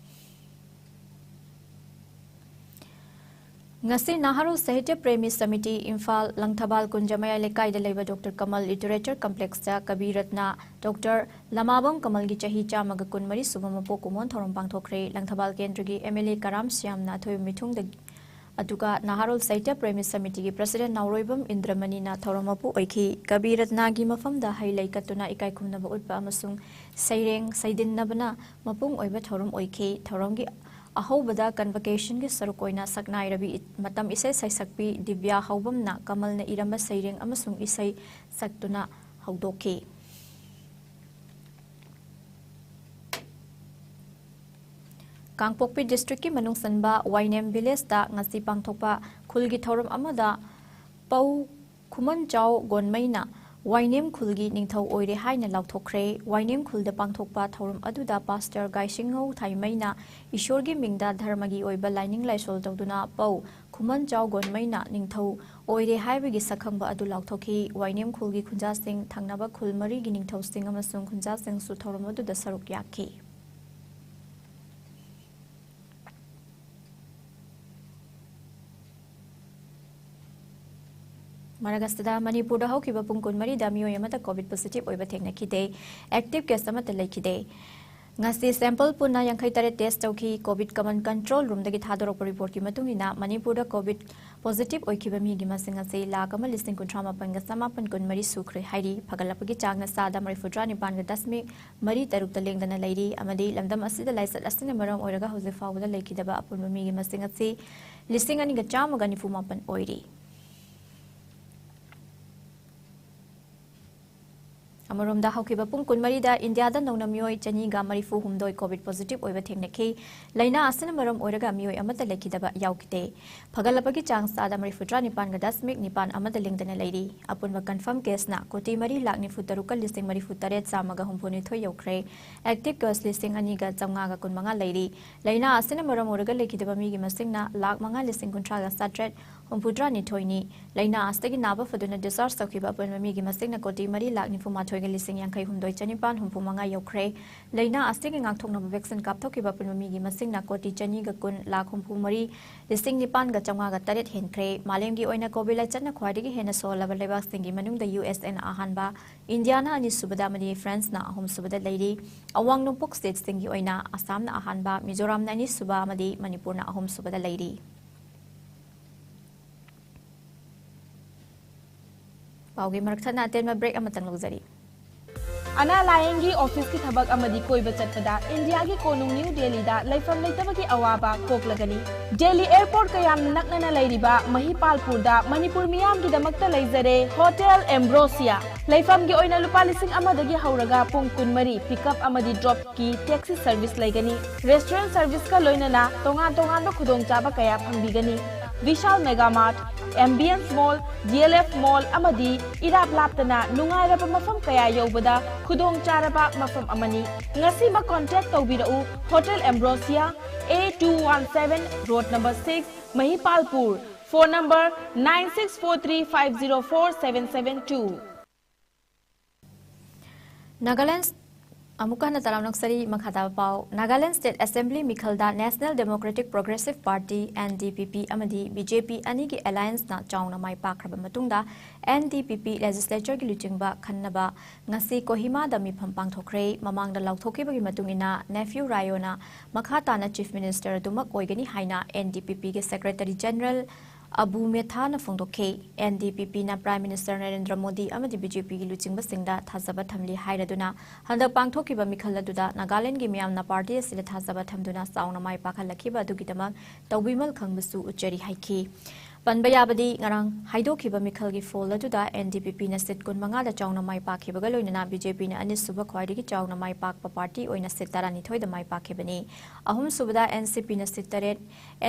ꯉꯁꯤ ꯅꯥꯍꯥꯔꯣꯜ ꯁꯥꯍꯤꯇ꯭ꯌ ꯄ꯭ꯔꯦꯃꯤ ꯁꯃꯤꯇꯤ, ꯏꯝꯐꯥꯜ, ꯂꯪꯊꯕꯥꯜ ꯀꯨꯟꯖ ꯃꯌꯥꯏ ꯂꯩꯀꯥꯏꯗ ꯂꯩꯕ ꯗꯣꯛꯇꯔ ꯀꯃꯜ Literature Complexꯇ ꯀꯕꯤ ꯔꯠꯅ ꯗꯣꯛꯇꯔ ꯂꯃꯥꯕꯝ ꯀꯃꯜꯒꯤ ꯆꯍꯤ ꯆꯥꯝꯃꯒ ꯀꯨꯟꯃꯔꯤ ꯁꯨꯕ ꯃꯄꯣꯛ ꯀꯨꯝꯑꯣꯟ ꯊꯧꯔꯝ ꯄꯥꯡꯊꯣꯛꯈ꯭ꯔꯦ꯫ ꯂꯪꯊꯕꯥꯜ ꯀꯦꯟꯗ꯭ꯔꯒꯤ ꯑꯦꯝ ꯑꯦꯜ ꯑꯦ ꯀꯔꯥꯝ ꯁ꯭ꯌꯥꯝꯅ ꯑꯊꯣꯏꯕ ꯃꯤꯊꯨꯡꯗ-, ꯑꯗꯨꯒ ꯅꯍꯥꯔꯣꯜ ꯁꯥꯍꯤꯇ꯭ꯌ ꯄ꯭ꯔꯦꯃꯤ ꯁꯃꯤꯇꯤꯒꯤ ꯄ꯭ꯔꯁꯤꯗꯦꯟ ꯅꯥꯎꯔꯣꯏꯕꯝ ꯏꯟꯗ꯭ꯔꯃꯅꯤꯅ ꯊꯧꯔꯝ ꯃꯄꯨ ꯑꯣꯏꯈꯤ꯫ ꯀꯕꯤ ꯔꯠꯅꯥꯒꯤ ꯃꯐꯝꯗ ꯍꯩ ꯂꯩ ꯀꯠꯇꯨꯅ ꯏꯀꯥꯏ ꯈꯨꯝꯅꯕ ꯎꯠꯄ ꯑꯃꯁꯨꯡ ꯁꯩꯔꯦꯡ ꯁꯩꯗꯤꯟꯅꯕꯅ ꯃꯄꯨꯡ ꯑꯣꯏꯕ ꯊꯧꯔꯝ ꯑꯣꯏꯈꯤ꯫ ꯊꯧꯔꯝꯒꯤ ꯑꯍꯧꯕꯗ convocationꯒꯤ ꯁꯔꯨꯛ ꯑꯣꯏꯅ ꯁꯛꯅꯥꯏꯔꯕꯤ ꯏ-, ꯃꯇꯝ ꯏꯁꯩ ꯁꯩꯁꯛꯄꯤ ꯗꯤꯕ꯭ꯌꯥ ꯍꯧꯕꯝꯅ ꯀꯃꯜꯅ ꯏꯔꯝꯕ ꯁꯩꯔꯦꯡ ꯑꯃꯁꯨꯡ ꯏꯁꯩ ꯁꯛꯇꯨꯅ ꯍꯧꯗꯣꯛꯈꯤ꯫ ꯀꯥꯡꯄꯣꯛꯄꯤ districtꯀꯤ ꯃꯅꯨꯡ ꯆꯟꯕ ꯋꯥꯏꯅꯦꯝ villageꯇ ꯉꯁꯤ ꯄꯥꯡꯊꯣꯛꯄ ꯈꯨꯜꯒꯤ ꯊꯧꯔꯝ ꯑꯃꯗ ꯄꯧ ꯈꯨꯃꯟꯆꯥꯎ ꯒꯣꯟꯃꯩꯅ ꯋꯥꯏꯅꯦꯝ ꯈꯨꯜꯒꯤ ꯅꯤꯡꯊꯧ ꯑꯣꯏꯔꯦ ꯍꯥꯏꯅ ꯂꯥꯎꯊꯣꯛꯈ꯭ꯔꯦ꯫ ꯋꯥꯏꯅꯦꯝ ꯈꯨꯜꯗ ꯄꯥꯡꯊꯣꯛꯄ ꯊꯧꯔꯝ ꯑꯗꯨꯗ Pastor ꯒꯥꯏꯁꯤꯡꯉꯧ ꯊꯥꯏꯃꯩꯅ ꯏꯁꯣꯔꯒꯤ ꯃꯤꯡꯗ ꯙꯔꯃꯒꯤ ꯑꯣꯏꯕ ꯂꯥꯏꯅꯤꯡ ꯂꯥꯏꯁꯣꯜ ꯇꯧꯗꯨꯅ ꯄꯧ ꯈꯨꯃꯟꯆꯥꯎ ꯒꯣꯟꯃꯩꯅ ꯅꯤꯡꯊꯧ ꯑꯣꯏꯔꯦ ꯍꯥꯏꯕꯒꯤ ꯁꯛꯈꯪꯕ ꯑꯗꯨ ꯂꯥꯎꯊꯣꯛꯈꯤ꯫ ꯋꯥꯏꯅꯦꯝ ꯈꯨꯜꯒꯤ ꯈꯨꯟꯖꯥꯁꯤꯡ, ꯊꯪꯅꯕ ꯈꯨꯜ ꯃꯔꯤꯒꯤ ꯅꯤꯡꯊꯧꯁꯤꯡ ꯑꯃꯁꯨꯡ ꯈꯨꯟꯖꯥꯁꯤꯡꯁꯨ ꯊꯧꯔꯝ ꯑꯗꯨꯗ ꯁꯔꯨꯛ ꯌꯥꯈꯤ꯫ ꯃꯔꯛ ꯑꯁꯤꯗ ꯃꯅꯤꯄꯨꯔꯗ ꯍꯧꯈꯤꯕ ꯄꯨꯡ ꯀꯨꯟꯃꯔꯤꯗ ꯃꯤꯑꯣꯏ ꯑꯃꯠꯇ COVID positive ꯑꯣꯏꯕ ꯊꯦꯡꯅꯈꯤꯗꯦ꯫ Active case ꯑꯃꯠꯇ ꯂꯩꯈꯤꯗꯦ꯫ ꯉꯁꯤ sample ꯄꯨꯟꯅ ꯌꯥꯡꯈꯩ ꯇꯔꯦꯠ test ꯇꯧꯈꯤ꯫ COVID command control roomꯗꯒꯤ ꯊꯥꯗꯣꯔꯛꯄ reportꯀꯤ ꯃꯇꯨꯡ ꯏꯟꯅ ꯃꯅꯤꯄꯨꯔꯗ COVID positive ꯑꯣꯏꯈꯤꯕ ꯃꯤꯒꯤ ꯃꯁꯤꯡ ꯑꯁꯤ ꯂꯥꯈ ꯑꯃ ꯂꯤꯁꯤꯡ ꯀꯨꯟꯊ꯭ꯔꯥ ꯃꯥꯄꯟꯒ ꯆꯃꯥꯄꯟ ꯀꯨꯟꯃꯔꯤ ꯁꯨꯈ꯭ꯔꯦ ꯍꯥꯏꯔꯤ꯫ ꯐꯒꯠꯂꯛꯄꯒꯤ ꯆꯥꯡꯅ ꯆꯥꯗ ꯃꯔꯤꯐꯨꯇꯔꯥ ꯅꯤꯄꯥꯟꯒ ꯗꯁꯃꯤꯛ ꯃꯔꯤ ꯇꯔꯨꯛꯇ ꯂꯦꯡꯗꯅ ꯂꯩꯔꯤ ꯑꯃꯗꯤ ꯂꯝꯗꯝ ꯑꯁꯤꯗ ꯂꯥꯏꯆꯠ ꯑꯁꯤꯅ ꯃꯔꯝ ꯑꯣꯏꯔꯒ ꯍꯧꯖꯤꯛ ꯐꯥꯎꯕꯗ ꯂꯩꯈꯤꯗꯕ ꯑꯄꯨꯟꯕ ꯃꯤꯒꯤ ꯃꯁꯤꯡ ꯑꯁꯤ ꯂꯤꯁꯤꯡ ꯑꯅꯤꯒ ꯆꯥꯝꯃꯒ ꯅꯤꯐꯨ ꯃꯥꯄꯟ ꯑꯣꯏꯔꯤ꯫ ꯑꯃꯔꯣꯝꯗ, ꯍꯧꯈꯤꯕ ꯄꯨꯡ ꯀꯨꯟꯃꯔꯤꯗ ꯏꯟꯗꯤꯌꯥꯗ ꯅꯧꯅ ꯃꯤꯑꯣꯏ ꯆꯅꯤꯒ ꯃꯔꯤꯐꯨ ꯍꯨꯝꯗꯣꯏ COVID positive ꯑꯣꯏꯕ ꯊꯦꯡꯅꯈꯤ꯫ ꯂꯥꯏꯅꯥ ꯑꯁꯤꯅ ꯃꯔꯝ ꯑꯣꯏꯔꯒ ꯃꯤꯑꯣꯏ ꯑꯃꯠꯇ ꯂꯩꯈꯤꯗꯕ ꯌꯥꯎꯈꯤꯗꯦ꯫ ꯐꯒꯠꯂꯛꯄꯒꯤ ꯆꯥꯡ ꯆꯥꯗ ꯃꯔꯤꯐꯨꯇꯔꯥ ꯅꯤꯄꯥꯟꯒ ꯗꯁꯃꯤꯛ ꯅꯤꯄꯥꯟ ꯑꯃꯗ ꯂꯦꯡꯗꯅ ꯂꯩꯔꯤ꯫ ꯑꯄꯨꯟꯕ confirm caseꯅ ꯀꯣꯇꯤ ꯃꯔꯤ ꯂꯥꯈ ꯅꯤꯐꯨ ꯇꯔꯨꯛꯀ ꯂꯤꯁꯤꯡ ꯃꯔꯤꯐꯨ ꯇꯔꯦꯠ ꯆꯥꯝꯃꯒ ꯍꯨꯝꯐꯨ ꯅꯤꯊꯣꯏ ꯌꯧꯈ꯭ꯔꯦ꯫ Active case ꯂꯤꯁꯤꯡ ꯑꯅꯤꯒ ꯆꯥꯝꯃꯉꯥꯒ ꯀꯨꯟꯃꯉꯥ ꯂꯩꯔꯤ꯫ ꯂꯥꯏꯅꯥ ꯑꯁꯤꯅ ꯃꯔꯝ ꯑꯣꯏꯔꯒ ꯂꯩꯈꯤꯗꯕ ꯃꯤꯒꯤ ꯃꯁꯤꯡꯅ ꯂꯥꯈ ꯃꯉꯥ ꯂꯤꯁꯤꯡ ꯀꯨꯟꯊ꯭ꯔꯥꯒ ꯆꯥꯇ꯭ꯔꯦꯠ ꯍꯨꯝꯐꯨꯇꯔꯥ ꯅꯤꯊꯣꯏꯅꯤ꯫ ꯂꯥꯏꯅꯥ ꯑꯁꯤꯗꯒꯤ ꯅꯥꯕ ꯐꯗꯨꯅ discharge ꯇꯧꯈꯤꯕ ꯑꯄꯨꯟꯕ ꯃꯤꯒꯤ ꯃꯁꯤꯡꯅ ꯀꯣꯇꯤ ꯃꯔꯤ ꯂꯥꯈ ꯅꯤꯐꯨ ꯃꯥꯊꯣꯏꯒ ꯂꯤꯁꯤꯡ ꯌꯥꯡꯈꯩ ꯍꯨꯝꯗꯣꯏ ꯆꯅꯤꯄꯥꯟ ꯍꯨꯝꯐꯨ ꯃꯉꯥ ꯌꯧꯈ꯭ꯔꯦ꯫ ꯂꯥꯏꯅꯥ ꯑꯁꯤꯒꯤ ꯉꯥꯛꯊꯣꯛꯅꯕ vaccine ꯀꯥꯞꯊꯣꯛꯈꯤꯕ ꯑꯄꯨꯟꯕ ꯃꯤꯒꯤ ꯃꯁꯤꯡꯅ ꯀꯣꯇꯤ ꯆꯅꯤꯒ ꯀꯨꯟ ꯂꯥꯈ ꯍꯨꯝꯐꯨ ꯃꯔꯤ ꯂꯤꯁꯤꯡ ꯅꯤꯄꯥꯟꯒ ꯆꯥꯝꯃꯉꯥꯒ ꯇꯔꯦꯠ ꯍꯦꯟꯈ꯭ꯔꯦ꯫ ꯃꯥꯂꯦꯝꯒꯤ ꯑꯣꯏꯅ COVID ꯂꯥꯏꯆꯠꯅ ꯈ꯭ꯋꯥꯏꯗꯒꯤ ꯍꯦꯟꯅ ꯁꯣꯛꯍꯜꯂꯕ ꯂꯩꯕꯥꯛꯁꯤꯡꯒꯤ ꯃꯅꯨꯡꯗ USAꯅ ꯑꯍꯥꯟꯕ, ꯏꯟꯗꯤꯌꯥꯅ ꯑꯅꯤꯁꯨꯕꯗ ꯑꯃꯗꯤ ꯐ꯭ꯔꯥꯟꯁꯅ ꯑꯍꯨꯝꯁꯨꯕꯗ ꯂꯩꯔꯤ꯫ ꯑꯋꯥꯡ ꯅꯣꯡꯄꯣꯛ stateꯁꯤꯡꯒꯤ ꯑꯣꯏꯅ ꯑꯁꯥꯝꯅ ꯑꯍꯥꯟꯕ, ꯃꯤꯖꯣꯔꯥꯝꯅ ꯑꯅꯤꯁꯨꯕ ꯑꯃꯗꯤ ꯃꯅꯤꯄꯨꯔꯅ ꯑꯍꯨꯝꯁꯨꯕꯗ ꯂꯩꯔꯤ꯫ ꯄꯥꯎꯒꯤ ꯃꯔꯛ ꯊꯠꯅ ꯑꯇꯦꯟꯕ ꯕ꯭ꯔꯦꯛ ꯑꯃꯇꯪ ꯂꯧꯖꯔꯤ꯫ ꯑꯅꯥ ꯂꯥꯌꯦꯡꯒꯤ ꯑꯣꯐꯤꯁꯀꯤ ꯊꯕꯛ ꯑꯃꯗꯤ ꯀꯣꯏꯕ ꯆꯠꯄꯗ ꯏꯟꯗꯤꯌꯥꯒꯤ ꯀꯣꯅꯨꯡ ꯅ꯭ꯌꯨ ꯗꯦꯜꯂꯤꯗ ꯂꯩꯐꯝ ꯂꯩꯇꯕꯒꯤ ꯑꯋꯥꯕ ꯀꯣꯛꯂꯒꯅꯤ꯫ ꯗꯦꯜꯂꯤ ꯑꯦꯌꯔꯄꯣꯔꯠꯀ ꯌꯥꯝꯅ ꯅꯛꯅꯅ ꯂꯩꯔꯤꯕ ꯃꯍꯤꯄꯥꯜꯄꯨꯔꯗ ꯃꯅꯤꯄꯨꯔ ꯃꯤꯌꯥꯝꯒꯤꯗꯃꯛꯇ ꯂꯩꯖꯔꯦ ꯍꯣꯇꯦꯜ ꯑꯦꯝꯕ꯭ꯔꯣꯁꯤꯌꯥ꯫ ꯂꯩꯐꯝꯒꯤ ꯑꯣꯏꯅ ꯂꯨꯄꯥ ꯂꯤꯁꯤꯡ ꯑꯃꯗꯒꯤ ꯍꯧꯔꯒ ꯄꯨꯡ ꯀꯨꯟꯃꯔꯤ ꯄꯤꯛꯑꯞ ꯑꯃꯗꯤ ꯗ꯭ꯔꯣꯞꯀꯤ ꯇꯦꯛꯁꯤ ꯁꯔꯚꯤꯁ ꯂꯩꯒꯅꯤ꯫ ꯔꯦꯁꯇꯨꯔꯦꯟ ꯁꯔꯚꯤꯁꯀ ꯂꯣꯏꯅꯅ ꯇꯣꯉꯥꯟ ꯇꯣꯉꯥꯟꯕ ꯈꯨꯗꯣꯡꯆꯥꯕ ꯀꯌꯥ ꯐꯪꯕꯤꯒꯅꯤ꯫ ꯚꯤꯁꯥꯜ ꯃꯦꯒꯥ ꯃꯥꯔꯠ, ꯑꯦꯝꯕꯤꯌꯟꯁ ꯃꯣꯜ, ꯖꯤꯑꯦꯜꯑꯦꯐ ꯃꯣꯜ ꯑꯃꯗꯤ ꯏꯔꯥꯞ ꯂꯥꯞꯇꯅ ꯅꯨꯡꯉꯥꯏꯔꯕ ꯃꯐꯝ ꯀꯌꯥ ꯌꯧꯕꯗ ꯈꯨꯗꯣꯡ ꯆꯥꯔꯕ ꯃꯐꯝ ꯑꯃꯅꯤ꯫ ꯉꯁꯤꯃꯛ ꯀꯣꯟꯇꯦꯛ ꯇꯧꯕꯤꯔꯛꯎ꯫ Hotel Ambrosia, A two one seven, road number six, Mahipalpur. Phone number nine six four three five zero four seven seven two. Nagaland ꯑꯃꯨꯛꯀ ꯍꯟꯅ ꯇꯔꯥꯝꯅ ꯑꯣꯛꯆꯔꯤ꯫ ꯃꯈꯥ ꯇꯥꯕ ꯄꯥꯎ꯫ ꯅꯥꯒꯥꯂꯦꯟ ꯁ꯭ꯇꯦꯠ ꯑꯦꯁꯦꯝꯕ꯭ꯂꯤ ꯃꯤꯈꯜꯗ national democratic progressive party, NDPP, ꯑꯃꯗꯤ BJP ꯑꯅꯤꯒꯤ ꯑꯦꯂꯥꯌꯟꯁꯅ ꯆꯥꯎꯅ ꯃꯥꯏ ꯄꯥꯛꯈ꯭ꯔꯕ ꯃꯇꯨꯡꯗ, NDPP ꯂꯦꯖꯤꯁꯂꯦꯆꯔꯒꯤ ꯂꯨꯆꯤꯡꯕ ꯈꯟꯅꯕ ꯉꯁꯤ ꯀꯣꯍꯤꯃꯥꯗ ꯃꯤꯐꯝ ꯄꯥꯡꯊꯣꯛꯈ꯭ꯔꯦ꯫ ꯃꯃꯥꯡꯗ ꯂꯥꯎꯊꯣꯛꯈꯤꯕꯒꯤ ꯃꯇꯨꯡ ꯏꯟꯅ, ꯅꯦꯐ꯭ꯌꯨ ꯔꯥꯌꯣꯅ ꯃꯈꯥ ꯇꯥꯅ ꯆꯤꯐ ꯃꯤꯅꯤꯁꯇꯔ ꯑꯗꯨꯃꯛ ꯑꯣꯏꯒꯅꯤ ꯍꯥꯏꯅ NDPP ꯒꯤ ꯁꯦꯀ꯭ꯔꯦꯇꯔꯤ ꯖꯦꯅꯔꯦꯜ ꯑꯕꯨ ꯃꯦꯊꯥꯅ ꯐꯣꯡꯗꯣꯛꯈꯤ꯫ NDPP ꯅ ꯄ꯭ꯔꯥꯏꯝ ꯃꯤꯅꯤꯁꯇꯔ ꯅꯔꯦꯟꯗ꯭ꯔ ꯃꯣꯗꯤ ꯑꯃꯗꯤ BJP ꯒꯤ ꯂꯨꯆꯤꯡꯕꯁꯤꯡꯗ ꯊꯥꯖꯕ ꯊꯝꯂꯤ ꯍꯥꯏꯔꯗꯨꯅ, ꯍꯟꯗꯛ ꯄꯥꯡꯊꯣꯛꯈꯤꯕ ꯃꯤꯈꯜ ꯑꯗꯨꯗ ꯅꯥꯒꯥꯂꯦꯟꯗꯒꯤ ꯃꯤꯌꯥꯝꯅ ꯄꯥꯔꯇꯤ ꯑꯁꯤꯗ ꯊꯥꯖꯕ ꯊꯝꯗꯨꯅ ꯆꯥꯎꯅ ꯃꯥꯏ ꯄꯥꯛꯍꯜꯂꯛꯈꯤꯕ ꯑꯗꯨꯒꯤꯗꯃꯛ ꯇꯧꯕꯤꯃꯜ ꯈꯪꯕꯁꯨ ꯎꯠꯆꯔꯤ ꯍꯥꯏꯈꯤ꯫ ꯄꯟꯕ ꯌꯥꯕꯗꯤ, ꯉꯔꯥꯡ ꯍꯥꯏꯗꯣꯛꯈꯤꯕ ꯃꯤꯈꯜꯒꯤ ꯐꯣꯜ ꯑꯗꯨꯗ NDPP ꯅ ꯁꯤꯠ ꯀꯨꯟꯃꯉꯥꯗ ꯆꯥꯎꯅ ꯃꯥꯏ ꯄꯥꯛꯈꯤꯕꯒ ꯂꯣꯏꯅꯅ BJP ꯅ ꯑꯅꯤꯁꯨꯕ ꯈ꯭ꯋꯥꯏꯗꯒꯤ ꯆꯥꯎꯅ ꯃꯥꯏ ꯄꯥꯛꯄ ꯄꯥꯔꯇꯤ ꯑꯣꯏꯅ ꯁꯤꯠ ꯇꯔꯥꯅꯤꯊꯣꯏꯗ ꯃꯥꯏ ꯄꯥꯛꯈꯤꯕꯅꯤ꯫ ꯑꯍꯨꯝꯁꯨꯕꯗ NCP ꯅ ꯁꯤꯠ ꯇꯔꯦꯠ,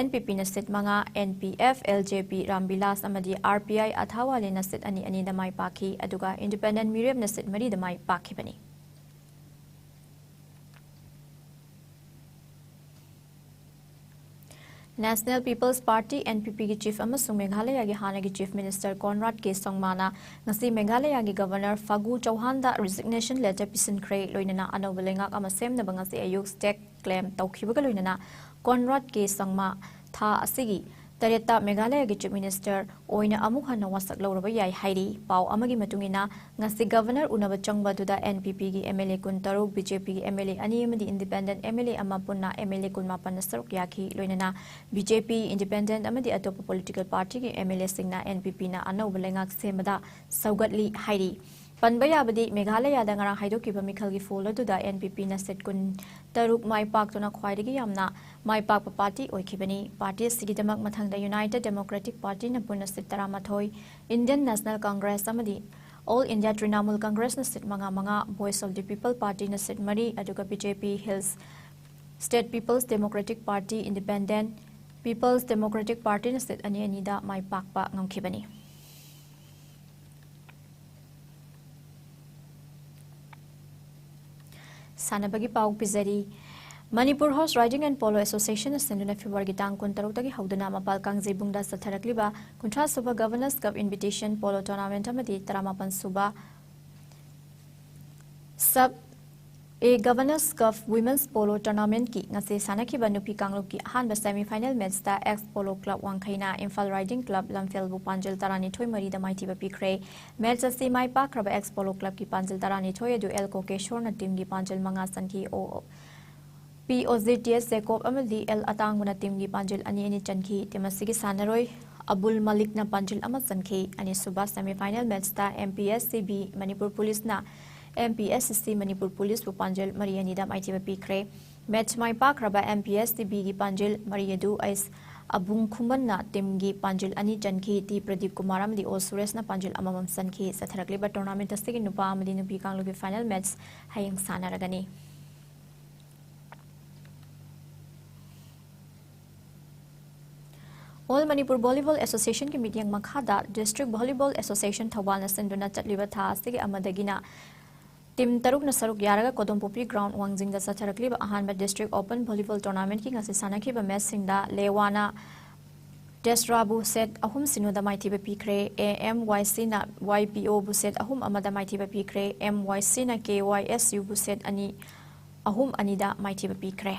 NPP ꯅ ꯁꯤꯠ ꯃꯉꯥ, NPF, LJP, ꯔꯥꯝꯕꯤꯂꯥꯁ ꯑꯃꯗꯤ RPI ꯑꯊꯥꯋꯥꯂꯦꯅ ꯁꯤꯠ ꯑꯅꯤ ꯑꯅꯤꯗ ꯃꯥꯏ ꯄꯥꯛꯈꯤ, ꯑꯗꯨꯒ ꯏꯟꯗꯤꯄꯦꯟꯗꯦꯟꯠ ꯃꯤꯔꯦꯞꯅ ꯁꯤꯠ ꯃꯔꯤꯗ ꯃꯥꯏ ꯄꯥꯛꯈꯤꯕꯅꯤ꯫ National People's Party, NPP ꯒꯤ ꯆꯤꯐ ꯑꯃꯁꯨꯡ ꯃꯦꯘꯥꯂꯌꯥꯒꯤ ꯍꯥꯟꯅꯒꯤ ꯆꯤꯐ ꯃꯤꯅꯤꯁꯇꯔ ꯀꯣꯟꯔꯥꯗ ꯀꯦ ꯁꯪꯃꯥꯅ ꯉꯁꯤ ꯃꯦꯘꯥꯂꯌꯥꯒꯤ ꯒꯕꯔꯅꯔ ꯐꯥꯒꯨ ꯆꯧꯍꯥꯟꯗ ꯔꯤꯖꯤꯒꯅꯦꯁꯟ ꯂꯦꯇꯔ ꯄꯤꯁꯤꯟꯈ꯭ꯔꯦ꯫ ꯂꯣꯏꯅꯅ ꯑꯅꯧꯕ ꯂꯩꯉꯥꯛ ꯑꯃ ꯁꯦꯝꯅꯕ ꯉꯁꯤ ꯑꯌꯨꯛ ꯁ꯭ꯇꯦꯛ ꯀ꯭ꯂꯦꯝ ꯇꯧꯈꯤꯕꯒ ꯂꯣꯏꯅꯅ ꯀꯣꯟꯔꯥꯗ ꯀꯦ ꯁꯪꯃꯥ ꯊꯥ ꯑꯁꯤꯒꯤ ꯇꯔꯦꯠꯇ ꯃꯦꯘꯥꯂꯌꯒꯤ Chief Minister ꯑꯣꯏꯅ ꯑꯃꯨꯛ ꯍꯟꯅ ꯋꯥꯁꯛ ꯂꯧꯔꯕ ꯌꯥꯏ ꯍꯥꯏꯔꯤ꯫ ꯄꯥꯎ ꯑꯃꯒꯤ ꯃꯇꯨꯡ ꯏꯟꯅ, ꯉꯁꯤ Governor ꯎꯅꯕ ꯆꯪꯕ ꯑꯗꯨꯗ N P P ꯒꯤ M L A ꯀꯨꯟꯇꯔꯨꯛ, B J P ꯒꯤ M L A ꯑꯅꯤ ꯑꯃꯗꯤ Independent M L A ꯑꯃ ꯄꯨꯟꯅ M L A ꯀꯨꯟꯃꯥꯄꯟꯅ ꯁꯔꯨꯛ ꯌꯥꯈꯤ꯫ ꯂꯣꯏꯅꯅ B J P, Independent ꯑꯃꯗꯤ ꯑꯇꯣꯞꯄ political party ꯒꯤ M L A ꯁꯤꯡꯅ N P P ꯅ ꯑꯅꯧꯕ ꯂꯩꯉꯥꯛ ꯁꯦꯝꯕꯗ ꯁꯧꯒꯠꯂꯤ ꯍꯥꯏꯔꯤ꯫ ꯄꯟꯕ ꯌꯥꯕꯗꯤ, ꯃꯦꯘꯥꯂꯌꯥꯗ ꯉꯔꯥꯡ ꯍꯥꯏꯗꯣꯛꯈꯤꯕ ꯃꯤꯈꯜꯒꯤ poll ꯑꯗꯨꯗ N P P ꯅ seat ꯀꯨꯟꯇꯔꯨꯛ ꯃꯥꯏ ꯄꯥꯛꯇꯨꯅ ꯈ꯭ꯋꯥꯏꯗꯒꯤ ꯌꯥꯝꯅ ꯃꯥꯏ ꯄꯥꯛꯄ party ꯑꯣꯏꯈꯤꯕꯅꯤ꯫ Party ꯑꯁꯤꯒꯤꯗꯃꯛ ꯃꯊꯪꯗ United Democratic Party ꯅ ꯄꯨꯟꯅ seat ꯇꯔꯥꯃꯥꯊꯣꯏ, Indian National Congress ꯑꯃꯗꯤ All India Trinamool Congress ꯅ seat ꯃꯉꯥ ꯃꯉꯥ, Voice of the People Party ꯅ seat ꯃꯔꯤ, ꯑꯗꯨꯒ B J P, Hills State People's Democratic Party, Independent People's Democratic Party ꯅ seat ꯑꯅꯤ ꯑꯅꯤꯗ ꯃꯥꯏ ꯄꯥꯛꯄ ꯉꯝꯈꯤꯕꯅꯤ꯫ ꯁꯥꯟꯅꯕꯒꯤ ꯄꯥꯎ ꯄꯤꯖꯔꯤ꯫ Manipur Horse Riding and Polo Association ꯅ ꯁꯤꯟꯗꯨꯅ February ꯒꯤ ꯇꯥꯡ ꯀꯨꯟꯇꯔꯨꯛꯇꯒꯤ ꯍꯧꯗꯨꯅ ꯃꯄꯥꯜ ꯀꯥꯡꯖꯩꯕꯨꯡꯗ ꯆꯠꯊꯔꯛꯂꯤꯕ ꯀꯨꯟꯊ꯭ꯔꯥ ꯁꯨꯕ Governors Cup Invitation Polo Tournament ꯑꯃꯗꯤ ꯇꯔꯥꯃꯥꯄꯟ ꯁꯨꯕ Sub A Governors Cup Women's Polo Tournament ꯀꯤ ꯉꯁꯤ ꯁꯥꯟꯅꯈꯤꯕ ꯅꯨꯄꯤ ꯀꯥꯡꯂꯨꯞꯀꯤ ꯑꯍꯥꯟꯕ semi final match ꯇ Ex Polo Club ꯋꯥꯡꯈꯩꯅ Imphal Riding Club ꯂꯝꯐꯦꯜꯕꯨ ꯄꯥꯟꯖꯤꯜ ꯇꯔꯥꯅꯤꯊꯣꯏ ꯃꯔꯤꯗ ꯃꯥꯏꯊꯤꯕ ꯄꯤꯈ꯭ꯔꯦ꯫ Match ꯑꯁꯤ ꯃꯥꯏ ꯄꯥꯛꯈ꯭ꯔꯕ Ex Polo Club ꯀꯤ ꯄꯥꯟꯖꯤꯜ ꯇꯔꯥꯅꯤꯊꯣꯏ ꯑꯗꯨ L ꯀꯣꯀꯦꯁꯣꯔꯅ team ꯒꯤ ꯄꯥꯟꯖꯤꯜ ꯃꯉꯥ ꯆꯟꯈꯤ꯫ O P O Z T S Jacob ꯑꯃꯗꯤ L ꯑꯇꯥꯡꯕꯅ team ꯒꯤ ꯄꯥꯟꯖꯤꯜ ꯑꯅꯤ ꯑꯅꯤ ꯆꯟꯈꯤ꯫ Team ꯑꯁꯤꯒꯤ ꯁꯥꯟꯅꯔꯣꯏ ꯑꯕꯨꯜ ꯃꯂꯤꯛꯅ ꯄꯥꯟꯖꯤꯜ ꯑꯃ ꯆꯟꯈꯤ꯫ ꯑꯅꯤꯁꯨꯕ semi final match ꯇ M P S C B Manipur Police ꯅ M P S C C Manipur Police ꯕꯨ ꯄꯥꯟꯖꯤꯜ ꯃꯔꯤ ꯑꯅꯤꯗ ꯃꯥꯏꯊꯤꯕ ꯄꯤꯈ꯭ꯔꯦ꯫ Match ꯃꯥꯏ ꯄꯥꯛꯈ꯭ꯔꯕ M P S C B ꯒꯤ ꯄꯥꯟꯖꯤꯜ ꯃꯔꯤ ꯑꯗꯨ ꯑꯩꯁ ꯑꯕꯨꯡ ꯈꯨꯃꯟꯅ team ꯒꯤ ꯄꯥꯟꯖꯤꯜ ꯑꯅꯤ ꯆꯟꯈꯤ꯫ T ꯄ꯭ꯔꯗꯤꯞ ꯀꯨꯃꯥꯔ ꯑꯃꯗꯤ O ꯁꯨꯔꯦꯁꯅ ꯄꯥꯟꯖꯤꯜ ꯑꯃꯃꯝ ꯆꯟꯈꯤ꯫ ꯆꯠꯊꯔꯛꯂꯤꯕ tournament ꯑꯁꯤꯒꯤ ꯅꯨꯄꯥ ꯑꯃꯗꯤ ꯅꯨꯄꯤ ꯀꯥꯡꯂꯨꯞꯀꯤ final match ꯍꯌꯦꯡ ꯁꯥꯟꯅꯔꯒꯅꯤ꯫ All Manipur Volleyball Association ꯀꯤ ꯃꯤꯠꯌꯦꯡ ꯃꯈꯥꯗ District Volleyball Association ꯊꯧꯕꯥꯜꯅ ꯁꯤꯟꯗꯨꯅ ꯆꯠꯂꯤꯕ ꯊꯥ ꯑꯁꯤꯒꯤ ꯑꯃꯗꯒꯤꯅ team ꯇꯔꯨꯛꯅ ꯁꯔꯨꯛ ꯌꯥꯔꯒ ꯀꯣꯗꯣꯝꯄꯣꯛꯄꯤ ground ꯋꯥꯡꯖꯤꯡꯗ ꯆꯠꯊꯔꯛꯂꯤꯕ ꯑꯍꯥꯟꯕ District Open Volleyball Tournament ꯀꯤ ꯉꯁꯤ ꯁꯥꯟꯅꯈꯤꯕ match ꯁꯤꯡꯗ ꯂꯦꯋꯥꯅ ꯇꯦꯁꯔꯥꯕꯨ set ꯑꯍꯨꯝ ꯁꯤꯅꯣꯗ ꯃꯥꯏꯊꯤꯕ ꯄꯤꯈ꯭ꯔꯦ꯫ A M Y C ꯅ Y P O ꯕꯨ set ꯑꯍꯨꯝ ꯑꯃꯗ ꯃꯥꯏꯊꯤꯕ ꯄꯤꯈ꯭ꯔꯦ꯫ M Y C ꯅ K Y S U ꯕꯨ set ꯑꯅꯤ, ꯑꯍꯨꯝ ꯑꯅꯤꯗ ꯃꯥꯏꯊꯤꯕ ꯄꯤꯈ꯭ꯔꯦ꯫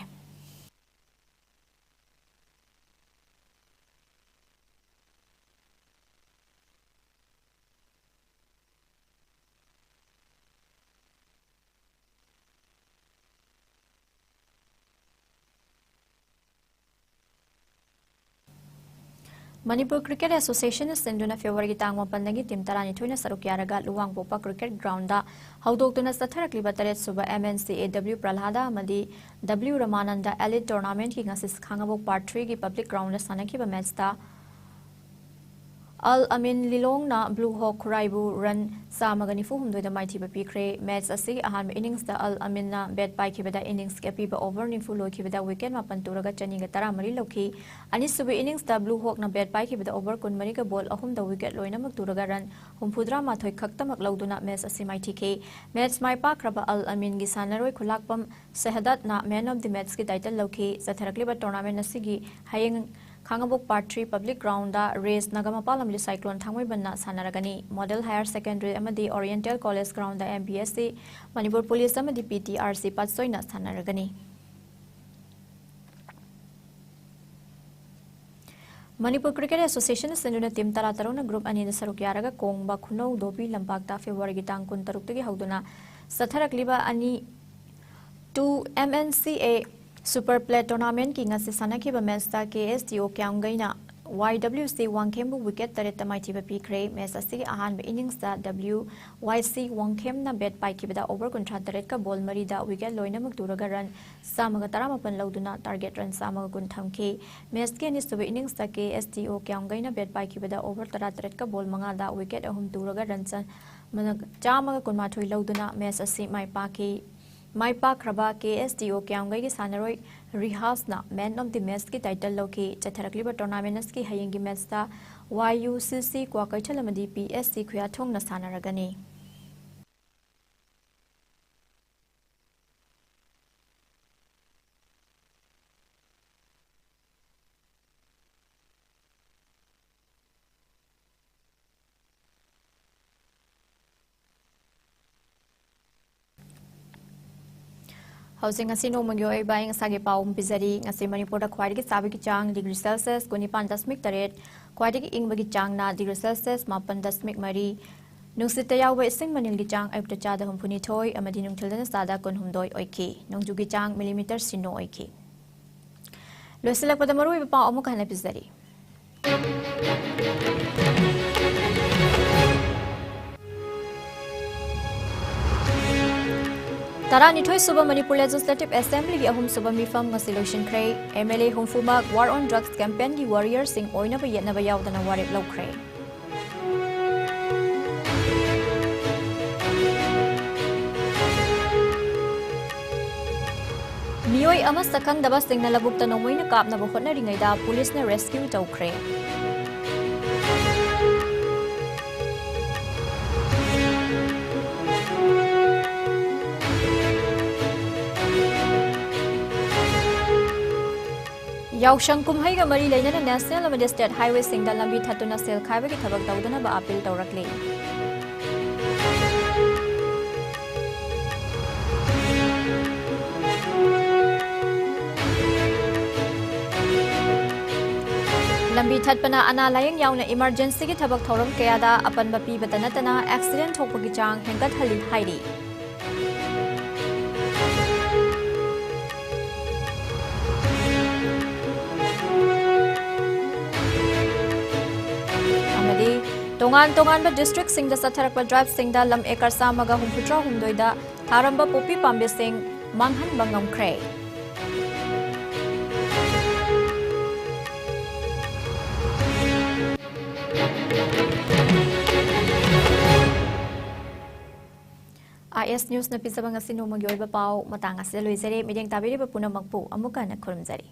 ꯃꯅꯤꯄꯨꯔ ꯀ꯭ꯔꯤꯀꯦꯠ ꯑꯦꯁꯣꯁꯤꯌꯦꯁꯟꯅ ꯁꯤꯟꯗꯨꯅ ꯐꯦꯕ꯭ꯔꯨꯋꯥꯔꯤꯒꯤ ꯇꯥꯡ ꯃꯥꯄꯟꯗꯒꯤ ꯇꯤꯝ ꯇꯔꯥꯅꯤꯊꯣꯏꯅ ꯁꯔꯨꯛ ꯌꯥꯔꯒ ꯂꯨꯋꯥꯡꯄꯣꯛꯄ ꯀ꯭ꯔꯤꯀꯦꯠ ꯒ꯭ꯔꯥꯎꯟꯗ ꯍꯧꯗꯣꯛꯇꯨꯅ ꯆꯠꯊꯔꯛꯂꯤꯕ ꯇꯔꯦꯠ ꯁꯨꯕ M N C A W ꯄ꯭ꯔꯍꯂꯥꯗ ꯑꯃꯗꯤ W ꯔꯃꯥꯅꯟꯗ ꯑꯦꯂꯤꯠ ꯇꯣꯔꯅꯥꯃꯦꯟꯠꯀꯤ ꯉꯁꯤ ꯈꯥꯡꯉꯕꯣꯛ ꯄꯥꯔꯠ ꯊ꯭ꯔꯤꯒꯤ ꯄꯕ꯭ꯂꯤꯛ ꯒ꯭ꯔꯥꯎꯟꯗ ꯁꯥꯟꯅꯈꯤꯕ ꯃꯦꯠꯆꯇ ꯑꯜ ꯑꯃꯤꯟ ꯂꯤꯂꯣꯡꯅ ꯕ꯭ꯂꯨ ꯍꯣꯛ ꯈꯨꯔꯥꯏꯕꯨ ꯔꯟ ꯆꯥꯝꯃꯒ ꯅꯤꯐꯨ ꯍꯨꯝꯗꯣꯏꯗ ꯃꯥꯏꯊꯤꯕ ꯄꯤꯈ꯭ꯔꯦ꯫ ꯃꯦꯠꯆ ꯑꯁꯤꯒꯤ ꯑꯍꯥꯟꯕ ꯏꯅꯤꯡꯁꯇ ꯑꯜ ꯑꯃꯤꯟꯅ ꯕꯦꯠ ꯄꯥꯏꯈꯤꯕꯗ ꯏꯅꯤꯡꯁꯀꯤ ꯑꯄꯤꯕ ꯑꯣꯚꯔ ꯅꯤꯐꯨ ꯂꯣꯏꯈꯤꯕꯗ ꯋꯤꯀꯦꯠ ꯃꯥꯄꯟ ꯇꯨꯔꯒ ꯆꯅꯤꯒ ꯇꯔꯥꯃꯔꯤ ꯂꯧꯈꯤ꯫ ꯑꯅꯤꯁꯨꯕ ꯏꯅꯤꯡꯁꯇ ꯕ꯭ꯂꯨ ꯍꯣꯛꯅ ꯕꯦꯠ ꯄꯥꯏꯈꯤꯕꯗ ꯑꯣꯚꯔ ꯀꯨꯟꯃꯔꯤꯒ ꯕꯣꯜ ꯑꯍꯨꯝꯗ ꯋꯤꯀꯦꯠ ꯂꯣꯏꯅꯃꯛ ꯇꯨꯔꯒ ꯔꯟ ꯍꯨꯝꯐꯨꯇꯔꯥ ꯃꯥꯊꯣꯏ ꯈꯛꯇꯃꯛ ꯂꯧꯗꯨꯅ ꯃꯦꯠꯆ ꯑꯁꯤ ꯃꯥꯏꯊꯤꯈꯤ꯫ ꯃꯦꯠꯆ ꯃꯥꯏ ꯄꯥꯛꯈ꯭ꯔꯕ ꯑꯜ ꯑꯃꯤꯟꯒꯤ ꯁꯥꯟꯅꯔꯣꯏ ꯈꯨꯂꯥꯛꯄꯝ ꯁꯦꯍꯗꯠꯅ Man of the Matchꯀꯤ ꯇꯥꯏꯇꯜ ꯂꯧꯈꯤ꯫ ꯆꯠꯊꯔꯛꯂꯤꯕ ꯇꯣꯔꯅꯥꯃꯦꯟ ꯑꯁꯤꯒꯤ ꯍꯌꯦꯡ ꯈꯥꯡꯉꯕꯣꯛ ꯄꯥꯔꯠ ꯊ꯭ꯔꯤ ꯄꯕ꯭ꯂꯤꯛ ꯒ꯭ꯔꯥꯎꯟꯗ ꯔꯦꯁ ꯅꯥꯒꯥꯃꯄꯥꯜ ꯑꯃꯗꯤ ꯁꯥꯏꯀ꯭ꯂꯣꯟ ꯊꯥꯡꯃꯩꯕꯟꯅ ꯁꯥꯟꯅꯔꯒꯅꯤ꯫ ꯃꯣꯗꯦꯜ ꯍꯥꯌꯔ ꯁꯦꯀꯦꯟꯗꯔꯤ ꯑꯃꯗꯤ oriental college ground M P S C, Manipur police ꯑꯃꯗꯤ P T R C ꯄꯥꯠꯁꯣꯏꯅ ꯁꯥꯟꯅꯔꯒꯅꯤ꯫ ꯃꯅꯤꯄꯨꯔ ꯀ꯭ꯔꯤꯀꯦꯠ ꯑꯦꯁꯣꯁꯤꯌꯦꯁꯟꯅ ꯁꯤꯟꯗꯨꯅ ꯇꯤꯝ ꯇꯔꯥ ꯇꯔꯨꯛꯅ ꯒ꯭ꯔꯨꯞ ꯑꯅꯤꯗ ꯁꯔꯨꯛ ꯌꯥꯔꯒ ꯀꯣꯡꯕ ꯈꯨꯅꯧ ꯗꯣꯕꯤ ꯂꯝꯄꯥꯛꯇ ꯐꯦꯕ꯭ꯔꯨꯋꯥꯔꯤꯒꯤ ꯇꯥꯡ ꯀꯨꯟꯇꯔꯨꯛꯇꯒꯤ ꯍꯧꯗꯨꯅ ꯆꯠꯊꯔꯛꯂꯤꯕ ꯑꯅꯤ two M N C A Super Play ꯇꯣꯔꯅꯥꯃꯦꯟꯠꯀꯤ ꯉꯁꯤ ꯁꯥꯟꯅꯈꯤꯕ ꯃꯦꯠꯆꯇ K S T O ꯀ꯭ꯌꯥꯝꯒꯩꯅ Y W C ꯋꯥꯡꯈꯦꯝꯕꯨ ꯋꯤꯀꯦꯠ ꯇꯔꯦꯠꯇ ꯃꯥꯏꯊꯤꯕ ꯄꯤꯈ꯭ꯔꯦ꯫ ꯃꯦꯠꯆ ꯑꯁꯤꯒꯤ ꯑꯍꯥꯟꯕ ꯏꯅꯤꯡꯁꯇ W Y C ꯋꯥꯡꯈꯦꯝꯅ ꯕꯦꯠ ꯄꯥꯏꯈꯤꯕꯗ ꯑꯣꯚꯔ ꯀꯨꯟꯊ꯭ꯔꯥ ꯇꯔꯦꯠꯀ ꯕꯣꯜ ꯃꯔꯤꯗ ꯋꯤꯀꯦꯠ ꯂꯣꯏꯅꯃꯛ ꯇꯨꯔꯒ ꯔꯟ ꯆꯥꯝꯃꯒ ꯇꯔꯥꯃꯥꯄꯟ ꯂꯧꯗꯨꯅ ꯇꯥꯔꯒꯦꯠ ꯔꯟ ꯆꯥꯝꯃꯒ ꯀꯨꯟ ꯊꯝꯈꯤ꯫ ꯃꯦꯠꯆꯀꯤ ꯑꯅꯤꯁꯨꯕ ꯏꯅꯤꯡꯁꯇ K S T O ꯀ꯭ꯌꯥꯝꯒꯩꯅ ꯕꯦꯠ ꯄꯥꯏꯈꯤꯕꯗ ꯑꯣꯚꯔ ꯇꯔꯥꯇꯔꯦꯠꯀ ꯕꯣꯜ ꯃꯉꯥꯗ ꯋꯤꯀꯦꯠ ꯑꯍꯨꯝ ꯇꯨꯔꯒ ꯔꯟ ꯆꯥꯝꯃꯒ ꯀꯨꯟꯃꯥꯊꯣꯏ ꯂꯧꯗꯨꯅ ꯃꯦꯠꯆ ꯑꯁꯤ ꯃꯥꯏ ꯄꯥꯛꯈꯤ꯫ ꯃꯥꯏ ꯄꯥꯛꯈ꯭ꯔꯕ K S T O ꯀ꯭ꯌꯥꯝꯒꯩꯒꯤ ꯁꯥꯟꯅꯔꯣꯏ ꯔꯤꯍꯥꯖꯅ Man of the Matchꯀꯤ ꯇꯥꯏꯇꯜ ꯂꯧꯈꯤ꯫ ꯆꯠꯊꯔꯛꯂꯤꯕ ꯇꯣꯔꯅꯥꯃꯦꯟ ꯑꯁꯤꯒꯤ ꯍꯌꯦꯡꯒꯤ ꯃꯦꯠꯆꯇ Y U C C Kwakeithel ꯑꯃꯗꯤ P S C ꯈꯨꯌꯥꯊꯣꯡꯅ ꯁꯥꯟꯅꯔꯒꯅꯤ꯫ ꯍꯧꯖꯤꯛ ꯉꯁꯤ ꯅꯣꯡꯃꯒꯤ ꯑꯣꯏꯕ ꯑꯏꯪ ꯑꯁꯥꯒꯤ ꯄꯥꯎ ꯑꯃ ꯄꯤꯖꯔꯤ꯫ ꯉꯁꯤ ꯃꯅꯤꯄꯨꯔꯗ ꯈ꯭ꯋꯥꯏꯗꯒꯤ ꯁꯥꯕꯒꯤ ꯆꯥꯡ ꯗꯤꯒ꯭ꯔꯤ ꯁꯦꯜꯁꯤꯌꯁ ꯀꯨꯟꯅꯤꯄꯥꯟ ꯗꯁꯃꯤꯛ ꯇꯔꯦꯠ, ꯈ꯭ꯋꯥꯏꯗꯒꯤ ꯏꯪꯕꯒꯤ ꯆꯥꯡꯅ ꯗꯤꯒ꯭ꯔꯤ ꯁꯦꯜꯁꯤꯌꯁ ꯃꯥꯄꯟ ꯗꯁꯃꯤꯛ ꯃꯔꯤ, ꯅꯨꯡꯁꯤꯠꯇ ꯌꯥꯎꯕ ꯏꯁꯤꯡ ꯃꯅꯤꯜꯒꯤ ꯆꯥꯡ ꯑꯌꯨꯛꯇ ꯆꯥꯗ ꯍꯨꯝꯐꯨꯅꯤꯊꯣꯏ ꯑꯃꯗꯤ ꯅꯨꯡꯊꯤꯜꯗꯅ ꯆꯥꯗ ꯀꯨꯟꯍꯨꯝꯗꯣꯏ ꯑꯣꯏꯈꯤ꯫ ꯅꯣꯡꯖꯨꯒꯤ ꯆꯥꯡ ꯃꯤꯂꯤꯃꯤꯇꯔ ꯁꯤꯅꯣ ꯑꯣꯏꯈꯤ꯫ ꯂꯣꯏꯁꯤꯜꯂꯛꯄꯗ ꯃꯔꯨꯑꯣꯏꯕ ꯄꯥꯎ ꯑꯃꯨꯛ ꯍꯟꯅ ꯄꯤꯖꯔꯤ꯫ ꯇꯔꯥꯅꯤꯊꯣꯏ ꯁꯨꯕ ꯃꯅꯤꯄꯨꯔ ꯂꯦꯖꯤꯁꯂꯦꯇꯤꯚ ꯑꯦꯁꯦꯝꯕ꯭ꯂꯤꯒꯤ ꯑꯍꯨꯝꯁꯨꯕ ꯃꯤꯐꯝ ꯉꯁꯤ ꯂꯣꯏꯁꯤꯟꯈ꯭ꯔꯦ꯫ ꯑꯦꯝ ꯑꯦꯜ ꯑꯦ ꯍꯨꯝꯐꯨꯃꯛ ꯋꯥꯔ ꯑꯣꯟ ꯗ꯭ꯔꯒꯁ ꯀꯦꯝꯄꯦꯟꯒꯤ ꯋꯥꯔꯤꯌꯔꯁꯤꯡ ꯑꯣꯏꯅꯕ ꯌꯦꯠꯅꯕ ꯌꯥꯎꯗꯅ ꯋꯥꯔꯦꯞ ꯂꯧꯈ꯭ꯔꯦ꯫ ꯃꯤꯑꯣꯏ ꯑꯃ ꯁꯛꯈꯪꯗꯕꯁꯤꯡꯅ ꯂꯧꯕꯨꯛꯇ ꯅꯣꯡꯃꯩꯅ ꯀꯥꯞꯅꯕ ꯍꯣꯠꯅꯔꯤꯉꯩꯗ ꯄꯨꯂꯤꯁꯅ ꯔꯦꯁꯀ꯭ꯌꯨ ꯇꯧꯈ꯭ꯔꯦ꯫ ꯌꯥꯎꯁꯪ ꯀꯨꯝꯍꯩꯒ ꯃꯔꯤ ꯂꯩꯅꯅ ꯅꯦꯁꯅꯦꯜ ꯑꯃꯗꯤ ꯁ꯭ꯇꯦꯠ ꯍꯥꯏꯋꯦꯁꯤꯡꯗ ꯂꯝꯕꯤ ꯊꯠꯇꯨꯅ ꯁꯦꯜ ꯈꯥꯏꯕꯒꯤ ꯊꯕꯛ ꯇꯧꯗꯅꯕ ꯑꯥꯄꯤꯜ ꯇꯧꯔꯛꯂꯤ꯫ ꯂꯝꯕꯤ ꯊꯠꯄꯅ ꯑꯅꯥ ꯂꯥꯌꯦꯡ ꯌꯥꯎꯅ ꯏꯃꯔꯖꯦꯟꯁꯤꯒꯤ ꯊꯕꯛ ꯊꯧꯔꯝ ꯀꯌꯥꯗ ꯑꯄꯟꯕ ꯄꯤꯕꯇ ꯅꯠꯇꯅ ꯑꯦꯛꯁꯤꯗꯦꯟ ꯊꯣꯛꯄꯒꯤ ꯆꯥꯡ ꯍꯦꯟꯒꯠꯍꯜꯂꯤ ꯍꯥꯏꯔꯤ꯫ ꯑꯃꯗꯤ ꯇꯣꯉꯥꯟ ꯇꯣꯉꯥꯟꯕ ꯗꯤꯁꯇ꯭ꯔꯤꯛꯁꯤꯡꯗ ꯆꯠꯊꯔꯛꯄ ꯗ꯭ꯔꯥꯏꯚꯁꯤꯡꯗ ꯂꯝ ꯑꯦꯀꯔ ꯆꯥꯝꯃꯒ ꯍꯨꯝꯐꯨꯇꯔꯥꯍꯨꯝꯗꯣꯏꯗ ꯊꯥꯔꯝꯕ ꯄꯣꯄꯤ ꯄꯥꯝꯕꯤꯁꯤꯡ ꯃꯥꯡꯍꯟꯕ ꯉꯝꯈ꯭ꯔꯦ꯫ ꯑꯥꯏ ꯑꯦꯁ ꯅ꯭ꯌꯨꯁꯅ ꯄꯤꯖꯕ ꯉꯁꯤ ꯅꯣꯡꯃꯒꯤ ꯑꯣꯏꯕ ꯄꯥꯎ ꯃꯇꯥꯡ ꯑꯁꯤꯗ ꯂꯣꯏꯖꯔꯦ꯫ ꯃꯤꯠꯌꯦꯡ ꯇꯥꯕꯤꯔꯤꯕ ꯄꯨꯝꯅꯃꯛꯄꯨ ꯑꯃꯨꯛꯀ ꯍꯟꯅ ꯈꯨꯔꯨꯝꯖꯔꯤ꯫